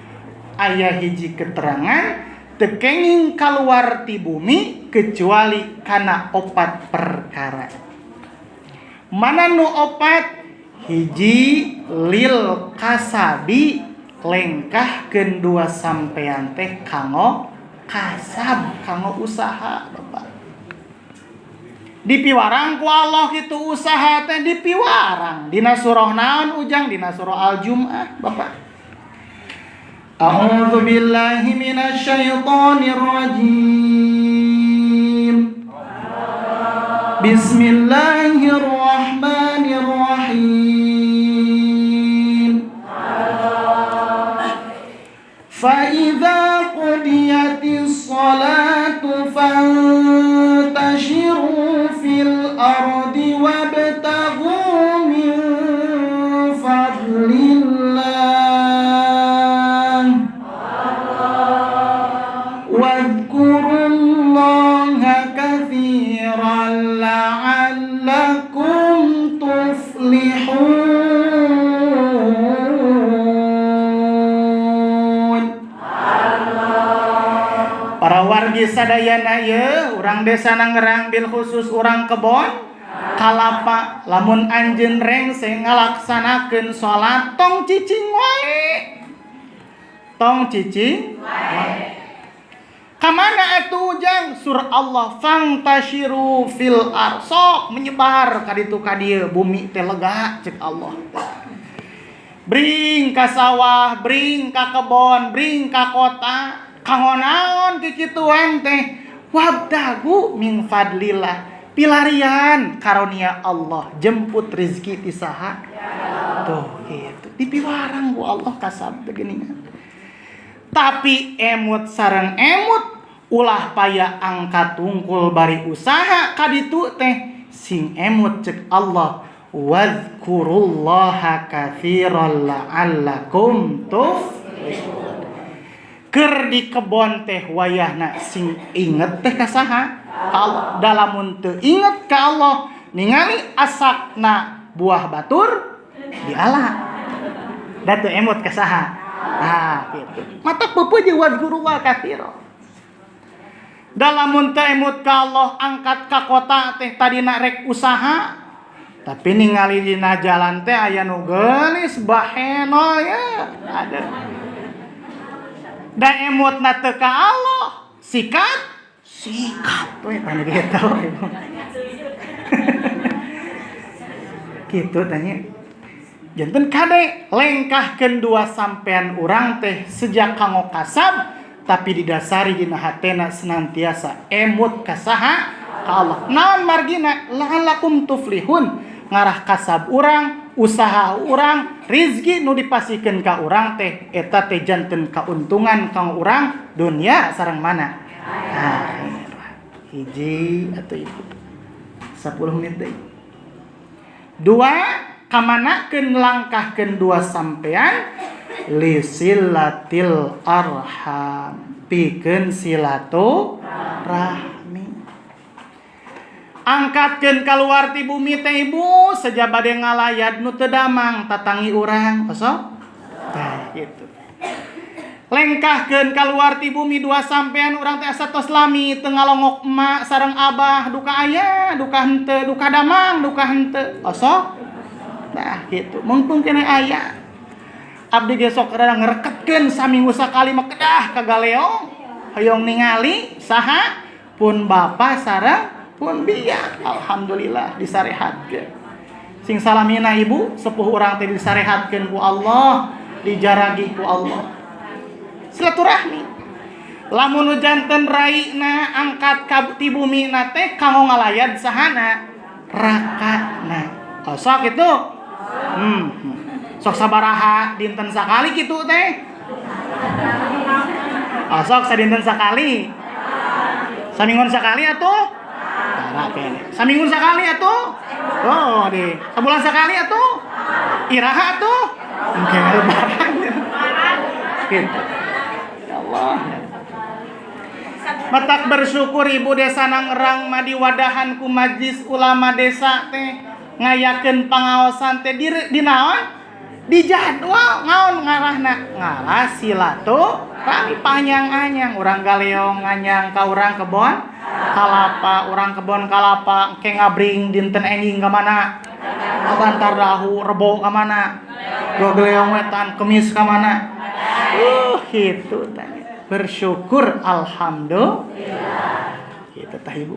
Aya hiji keterangan teu kenging kaluar ti bumi kecuali kana opat perkara. perkara. Mana nu opat? Hiji lil kasabi lengkahkeun dua sampean teh kanggo kasab, kanggo usaha Bapak. Dipiwarang ku Allah kitu usaha teh dipiwarang. Dina surah naon ujang? Dina surah Al-Jum'ah Bapak. A'udzu billahi minasyaitonir rajim. Bismillahirrahmanirrahim. Fa idza qudiyatis salatu fantashiru fil ardi wabtaghu min fadlillah wadhkurullaha katsiran la'allakum tuflihun. Para wargi sadayana ye, urang desa Nangerang bil khusus urang kebon kalapa, lamun anjeun rengse ngalaksanakeun salat tong cicing wae. Tong cicing wae. Kamana atuh ujang? Surah Allah fangtashiru fil ard, menyebar ka ditu ka dieu, bumi teh lega cek Allah. Bring ka sawah, bring ka kebon, bring ka kota. Kanggo naon kikituan teh? Wabtagu min fadlillah, pilarian karunia Allah, jemput rezeki ti saha? Tuh gitu. Dipiwarang ku Allah kasab teh geuningan. Tapi emut sareng emut ulah paya angkat tungkul bari usaha kaditu teh sing emut cek Allah wadhkurullaha katsiran la'allakum tuflihun. Keur di kebon teh wayahna sing inget teh ka saha? Ka Allah. Dalamun teu inget ka Allah ningali asakna buah batur diala. Da teu emut ka saha? Ah gitu. Matak peupeut jeung wadhkurullaha katsiran. Dalamun teu emut ka Allah angkat ka kota teh tadina rek usaha tapi ningali dina jalan teh aya nu geulis baheno ya. Ada. Da emutna teu ka Allah, sikat sikat we tanya gitu. Kitu tanya. Janten kade lengkahkeun dua sampean urang teh sejak kanggo kasab tapi didasari dina hatena senantiasa emut ka saha? Ka Allah. Naon margina? La'allakum tuflihun. Ngarah kasab urang, usaha urang, rizki nu dipasikeun ka urang teh eta teh janten kauntungan kanggo urang dunia sareng mana? Akhirat. Hiji atuh ibu. 10 menit deui. Dua, kamanakeun langkahkeun dua sampean lisilatil arham, pikeun silaturahmi. Angkatkeun kaluar ti bumi teh ibu seja bade ngalayat nu teu damang tatangi urang osok. Tah kitu. Lengkahkeun kaluar ti bumi dua sampean urang teh asa tos lami teu ngalongok emak sareng abah duka aya duka henteu duka damang duka henteu osok. Nah gitu, mumpung kene aya. Abdi ge sok rada ngreketkeun saminggu sakali mah kedah ka Galeong. Hoyong ningali saha pun bapa sareng pun biak. Alhamdulillah disarehatkeun. Sing salamina ibu, sepuh urang teh disarehatkeun ku Allah, dijaragi ku Allah. Silaturahmi. Lamun nu janten raina angkat ka ti bumi na teh kanggo ngalayat sahana? Rakana. Osok itu. Sok sabaraha dinten sakali kitu teh? Osok sadinten sakali. Saminggon sakali atuh? Tara kene. Saminggu sakali atuh? Oh, di. Sabulan sakali atuh? Iraha atuh? Engke lebaran. Gitu. Ya Allah. Matak bersyukur ibu desa Nangerang mah diwadahan ku majlis ulama desa teh ngayakeun pangaosan teh di naon? Di jadwal ngaon ngarahna ngarah silaturahmi panjang-anyang urang galeong nganyang ka urang kebon kalapa, urang kebon kalapa engke ngabring dinten enjing ka mana? Ka Bantar Dahu, Rebo ka mana? Galeong wetan, Kemis ka mana? Gitu tah. Bersyukur alhamdulillah. Gitu tah Ibu.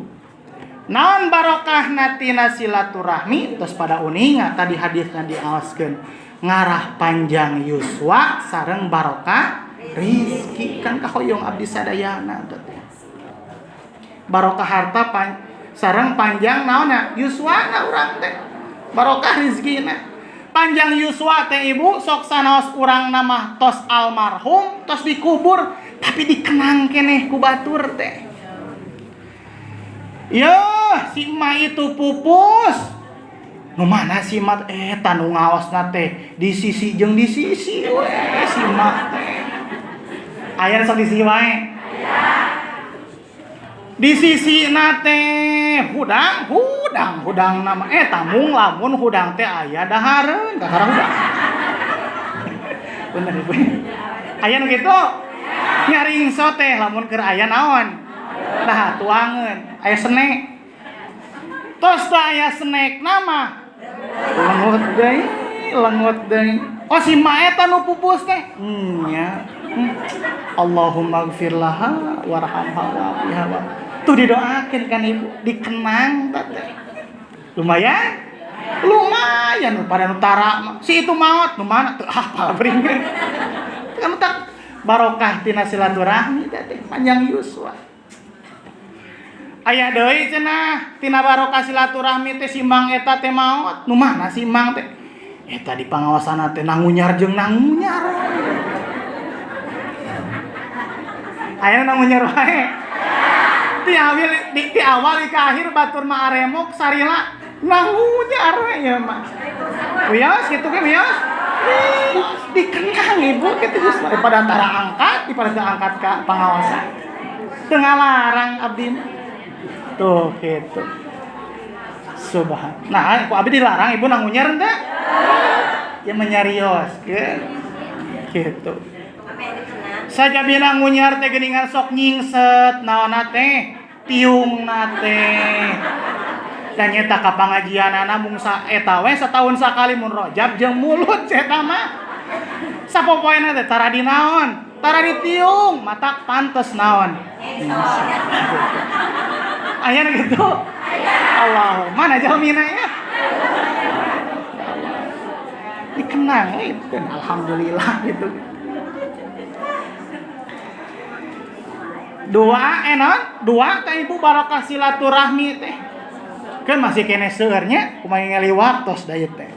Naon barokahna tina silaturahmi tos pada uninga tadi hadisna diaoskeun ngarah panjang yuswa sareng barokah rizki kan kahoyong abdi sadayana teh. Barokah harta sareng panjang naonna yuswana urang teh. Barokah rizkina. Panjang yuswa teh Ibu sok sanaos urang nama tos almarhum tos dikubur tapi dikenang keneh ku batur teh. Yeuh si emak itu pupus. Nu mana si emak eta nu ngaosna teh di sisi jeung di sisi we si emak teh. Aya sok di sisi wae. Di sisi na teh hudang hudang hudang nama tamung lamun hudang teh aya dahareun kakara hudang. Bener Ibu. Aya nu kitu? Nyaringso teh lamun keur aya naon? Nah tuangeun aya snack. Tos teh aya snack nama lengut deui, lengut deui. Oh si ma eta nu pupus teh. Nya. Allahumma gfir laha warhamha wa'afiha. Tuh didoakeun kan Ibu, dikenang teh. Lumayan? Lumayan pada nu tara mah. Si itu maot nu mana teu hafal bring. Kan tak barokah tina silaturahmi teh panjang yuswa. Aya deui cenah tina barokah silaturahmi teh si mang eta teh maot. Nu mana si mang teh? Eta di pangawasanna teh nangunyar jeung nangunyar. Aya nangunyar wae. Ti awal di awal ka akhir batur mah aremok sarila nangunyar we ieu mah. Wios kitu ge wios. Dikenang Ibu kitu geus daripada tara angkat, daripada teu angkat ka pangawasan. Teu ngalarang abdi mah. Tuh gitu. Subhan. Nah, ku abdi dilarang Ibu nangunyar henteu? Ya menyarios gitu. Sajabina ngunyar teh geuningan sok nyingset naonna teh tiungna teh. Dan nyeta ka pangajianana mung sa eta we satahun sakali mun rojab jeung mulut eta mah. Sapopoena teh tara di naon? Tara di tiung, matak pantes naon. Aya nu kitu? Allah, mana jalmina ya? Dikenang itu alhamdulillah gitu. Dua enon, dua teh Ibu barokah silaturahmi teh. Kan masih kene seueur nya kumaha ngaliwat tos da ieu teh.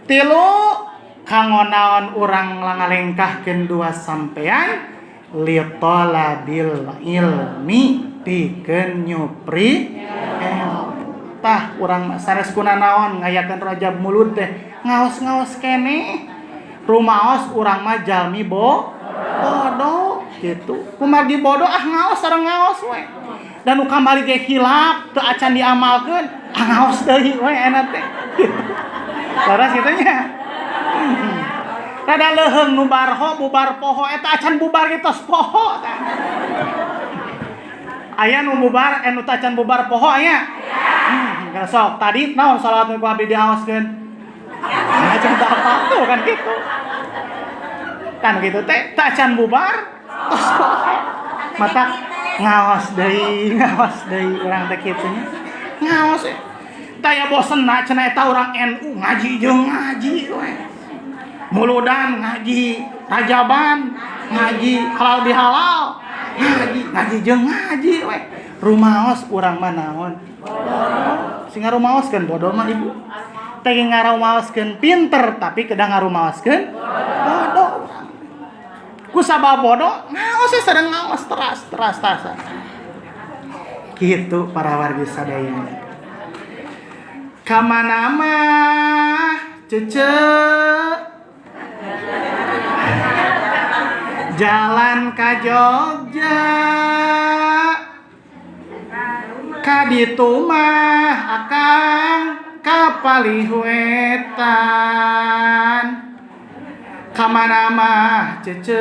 Tilu kanggo naon urang langalengkahkeun dua sampean li talabil ilmi pikeun nyupri ilmu. Tah urang sanes kuna naon ngayakeun rajab mulud teh ngaos-ngaos keneh. Rumaos urang mah jalmi bodoh gitu. Kumargi bodoh ah ngaos sareng ngaos we. Dan nu kamari ge hilap teu acan diamalkeun ah ngaos deui we eta teh. Gitu. Laras kitu nya. Rada leuheung nu barho bubar poho eta acan bubar ge tos poho tah. Aya nu bubar nu teu acan bubar poho aya? Heeh. Sok tadi naon salawat nu ku abdi diaoskeun? Acan teu apa tuh kan kitu. Kan kitu teh teu acan bubar tos poho. Mata ngaos deui urang teh kitu nya. Ngaos taya bosenna cenah eta urang NU ngaji jeung ngaji we. Muludan ngaji, rajaban ngaji, halal bihalal ngaji, ngaji jeung ngaji we. Rumaos urang mah naon? Bodoh. Sing ngarumaoskeun bodoh mah Ibu. Teh ngarumaoskeun pinter tapi kedah ngarumaoskeun bodoh urang. Ku sabab bodoh ngaos sareng ngaos teras teras teras. Kitu para wargi sadaya. Kamana mah cece jalan ka Jogja ka ditu mah akang ka palih wetan. Kamana mah cece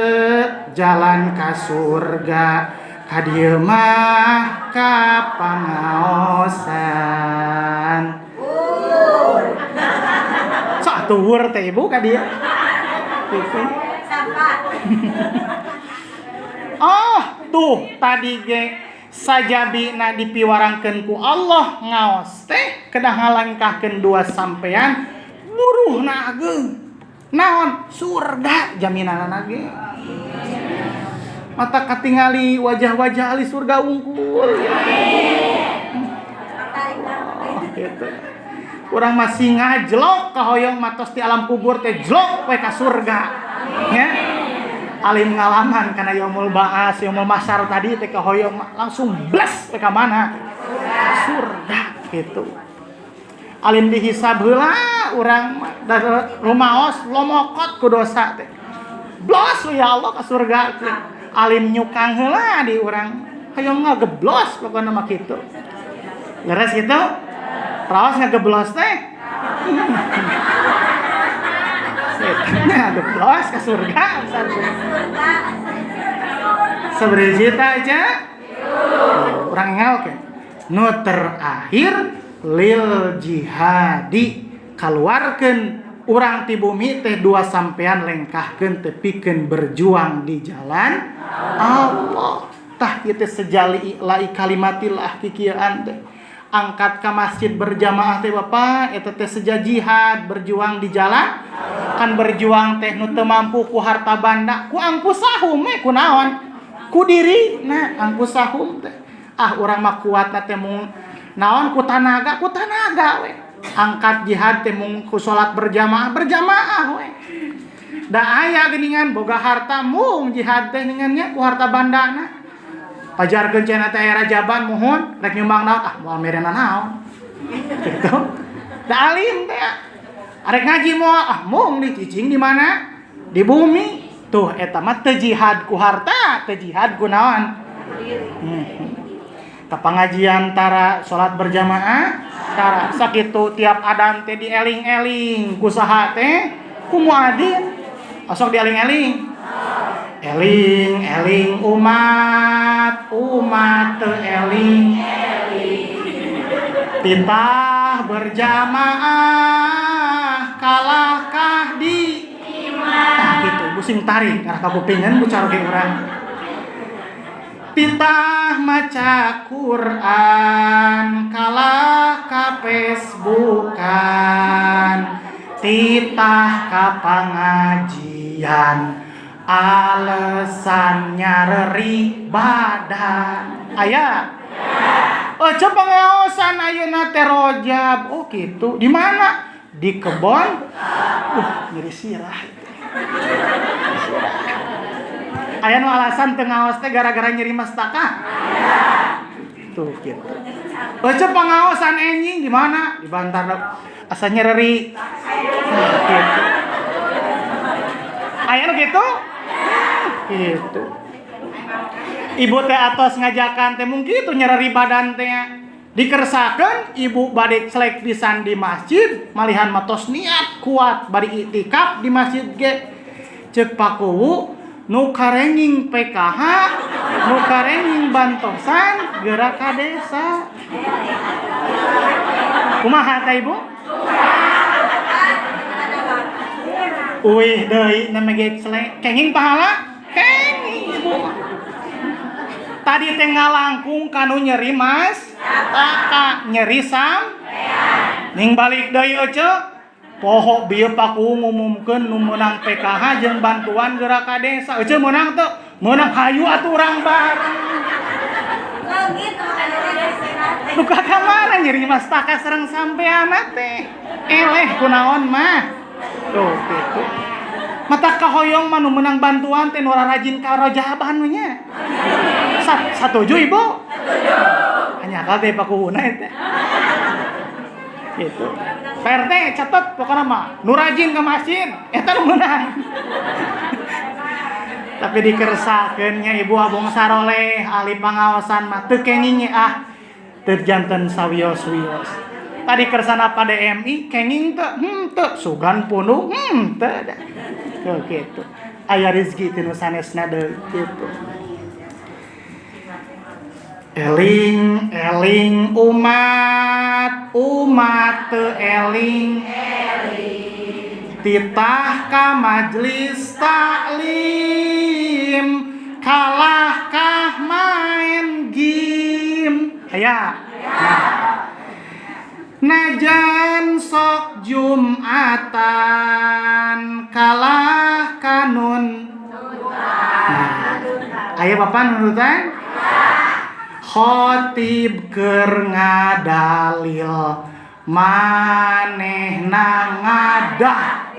jalan ka surga, ka dieu mah ka pangaosan. Sok atuh wur teh ibu ka dieu. Gitu. Oh, tuh tadi ge sajabina dipiwarangkeun ku Allah ngaos teh kedah ngalangkahkeun dua sampean buruhna ageung. Naon? Surga jaminanana ge. Mata katingali wajah-wajah ahli surga unggul. Oh, gitu. Urang masih ngajlok kahoyong matos di alam kubur teh jlok we ka surga. Ya. Alim ngalaman karena yaumul ba'as, yaumul mahsyar tadi teh kahoyong langsung blas we ka mana? Surga gitu. Alim dihisab heula urang rumaos lomokot ku dosa teh. Blos ya Allah ka surga teh. Alim nyukang heula di urang hoyong ngageblos pokona mah kitu. Leres kitu? Raos ngageblos teh. Ngageblos ka surga. Sabaraha juta aja? Urang ngal ke. Nu terakhir lil jihadi kaluarkeun urang ti bumi teh dua sampean lengkahkeun teh pikeun berjuang di jalan Allah. Tah ieu teh sejali lai kalimatillah kikieuan teh. Angkat ka masjid berjamaah teh Bapak eta teh seja jihad berjuang di jalan. Kan berjuang teh nu teu mampu ku harta banda ku angkusahum we ku naon? Ku diri nah angkusahum teh. Ah urang mah kuatna teh mung naon ku tanaga we. Angkat jihad teh mung ku salat berjamaah berjamaah we. Da aya geuningan boga harta mung jihad teh geuningan ku harta bandana. Pajarkeun cenah teh aya rajaban muhun rek nyumbang naon ah moal merena naon. Gitu. Da alim teh arek ngaji moal ah mung dicicing di mana? Di bumi. Tuh eta mah teu jihad ku harta, teu jihad ku naon? Ka pengajian tara salat berjamaah tara sakitu tiap adan teh dieling-eling ku saha teh? Ku muadzin. Osok dieling-eling. Eling eling umat, umat teu eling. Titah berjamaah kalahkah di imah. Gitu, pusing tarik karena kapupingan ku caroge urang. Titah maca Quran kalah ka Facebookan. Titah ka pangajian alasan nyareri badan. Aya. Oh, coba pengaosan ayeuna teh rojab. Oh gitu. Di mana? Di kebon. Nyeri sirah. Aya nu alasan teu ngaos teh gara-gara nyeri mastaka. Tuh gitu. Oh, coba pengaosan enjing di mana? Di Bantar. Asa nyereri. Gitu. Aya nu gitu? Gitu. Ibu teh atos ngajakan teh mungkin itu nyereri badan teh dikersakeun ibu bade celek pisan di masjid malihan matos niat kuat bari iktikaf di masjid ge ceuk pakuwu nu karenging PKH nu karenging bantosan geura ka desa. Kumaha teh ibu? Uih deui na ge celek kenging pahala? Kenging ibu. Tadi teh ngalangkung kanu nyeri mas taka nyeri sam ning balik deui ece poho bieu paku ngumumkeun nu meunang PKH jeung bantuan geura ka desa ece meunang teu meunang hayu atuh urang bareng nu ka kamana nyeri mas taka sareng sampeanna teh eleh kunaon mah tuh kitu. Mata kahoyong mah nu meunang bantuan teh nu rajin ka rojaban we nya. Satuju ibu? Hanya akal teh pakuwuna eta. Gitu. Pak RT catet pokona mah nu rajin ka masjid eta nu meunang. Tapi dikersakeun nya ibu abong saroleh ahli pangaosan mah teu kenging ah teu janten sawios-wios. Tadi kersana pada DMI kenging teu teu sugan pundung teu da. Tuh gitu. Aya rezeki ti nu sanesna deui kitu. Eling eling umat umat teu eling eling titah ka majlis taklim kalah kah main game aya. Nah. Najan sok Jumatan kalah kanun. Nah, aya bapak nurutan? Khotib keur ngadalil manehna ngadah.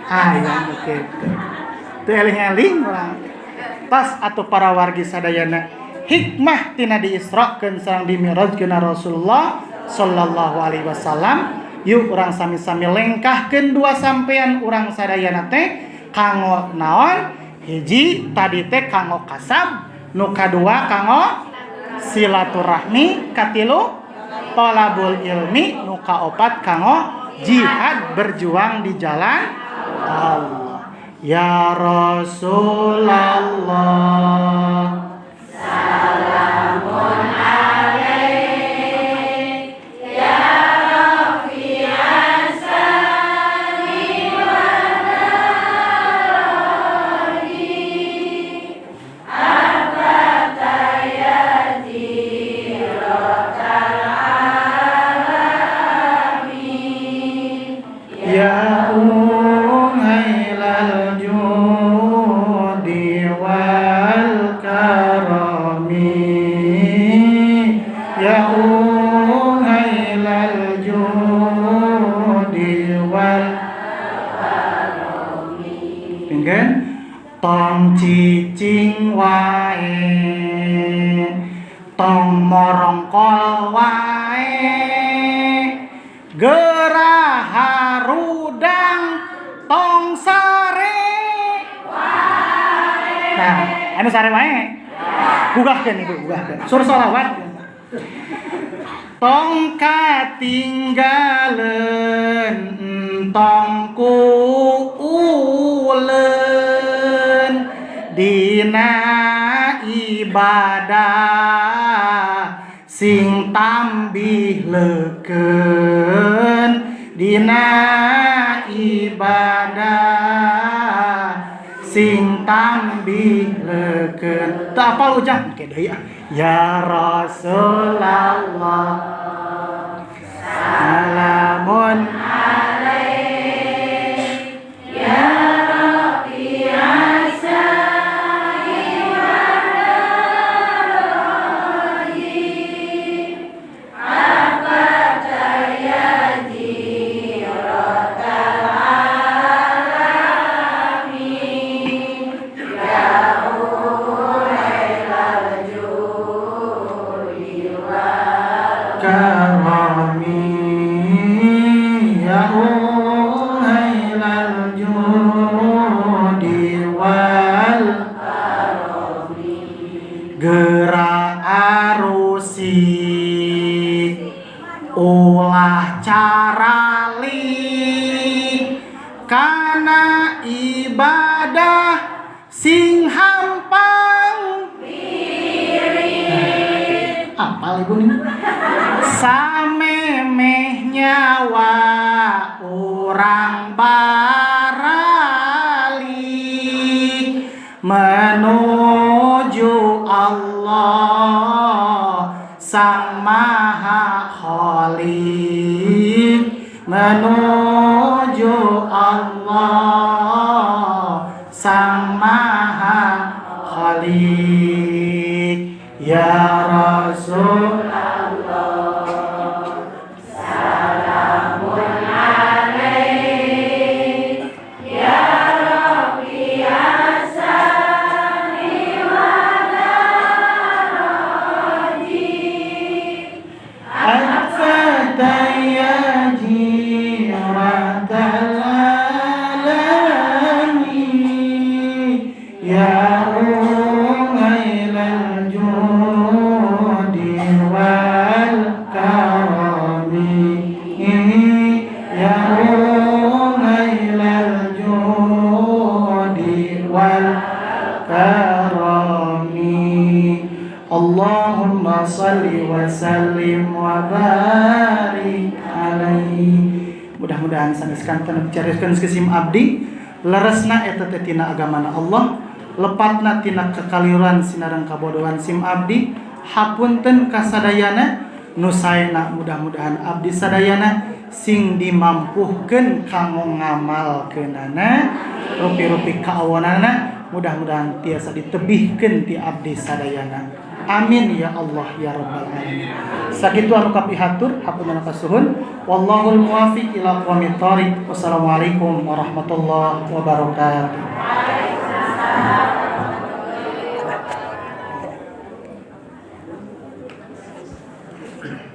Aya nu kitu. Teu eling-eling urang. Tas atuh para wargi sadayana hikmah tina diisrakeun sareng dimi'rajkeun Rasulullah sallallahu alaihi wasallam. Yuk urang sami-sami lengkahkeun dua sampean urang sadayana teh kanggo naon? Hiji tadi teh kanggo kasab, nu kadua kanggo silaturahmi, katilu tolabul ilmi, nu kaopat kanggo jihad berjuang di jalan Allah. Ya Rasulullah salamun alaik ya Rabbi asani wa darani abatayati rotal alamin ya ungailal judi wal karami ya ungailal judi wal karami. Pinggen tong cicing wae tong morongkol wae gerah harudang tong sare wae. Nah, anu sare wae. Gugahkeun ibu, gugahkeun. Sur sholawat. Tong katinggaleun tong ku uleun dina ibadah sing tambih leukeun dina ibadah sing tambih leukeun. Teu apal ujang ke deui ah. Ya Rasulullah salamun alaik ya Rabbi asani wa darani abatayati rotal alamin ya ulailal judi wal karami ya ulailal judi wal karami gerak arusik ulah caralik kana ibadah sing hampang piring. Apal ibu nih. Samemeh nyawa urang baralik menuju Allah Sang Maha Khalik menuju Allah Sang Maha Khalik. Ya Rasul Allah salamun alaik ya Rabbi asani wa darani Atfataya jiratal alami ya ungailal judi wal Allahumma salli wa sallim wa barik alaihi. Mudah-mudahan sanes kanten carioseun ke sim abdi leresna eta teh tina agamana Allah, lepatna tina kekaliruan sinareng kabodohan sim abdi. Hapunten kasadayana nu saena, mudah-mudahan abdi sadayana sing dimampuhkeun kanggo ngamalkeunana, rupi-rupi kaawonana mudah-mudahan tiasa ditebihkeun ti abdi sadayana. Amin ya Allah ya rabbal alamin. Sakitu anu kapihatur, hapunten kasuhun. Wallahul muwafiq ila aqwamit thoriq. Wassalamualaikum warahmatullahi wabarakatuh. Waalaikumsalam.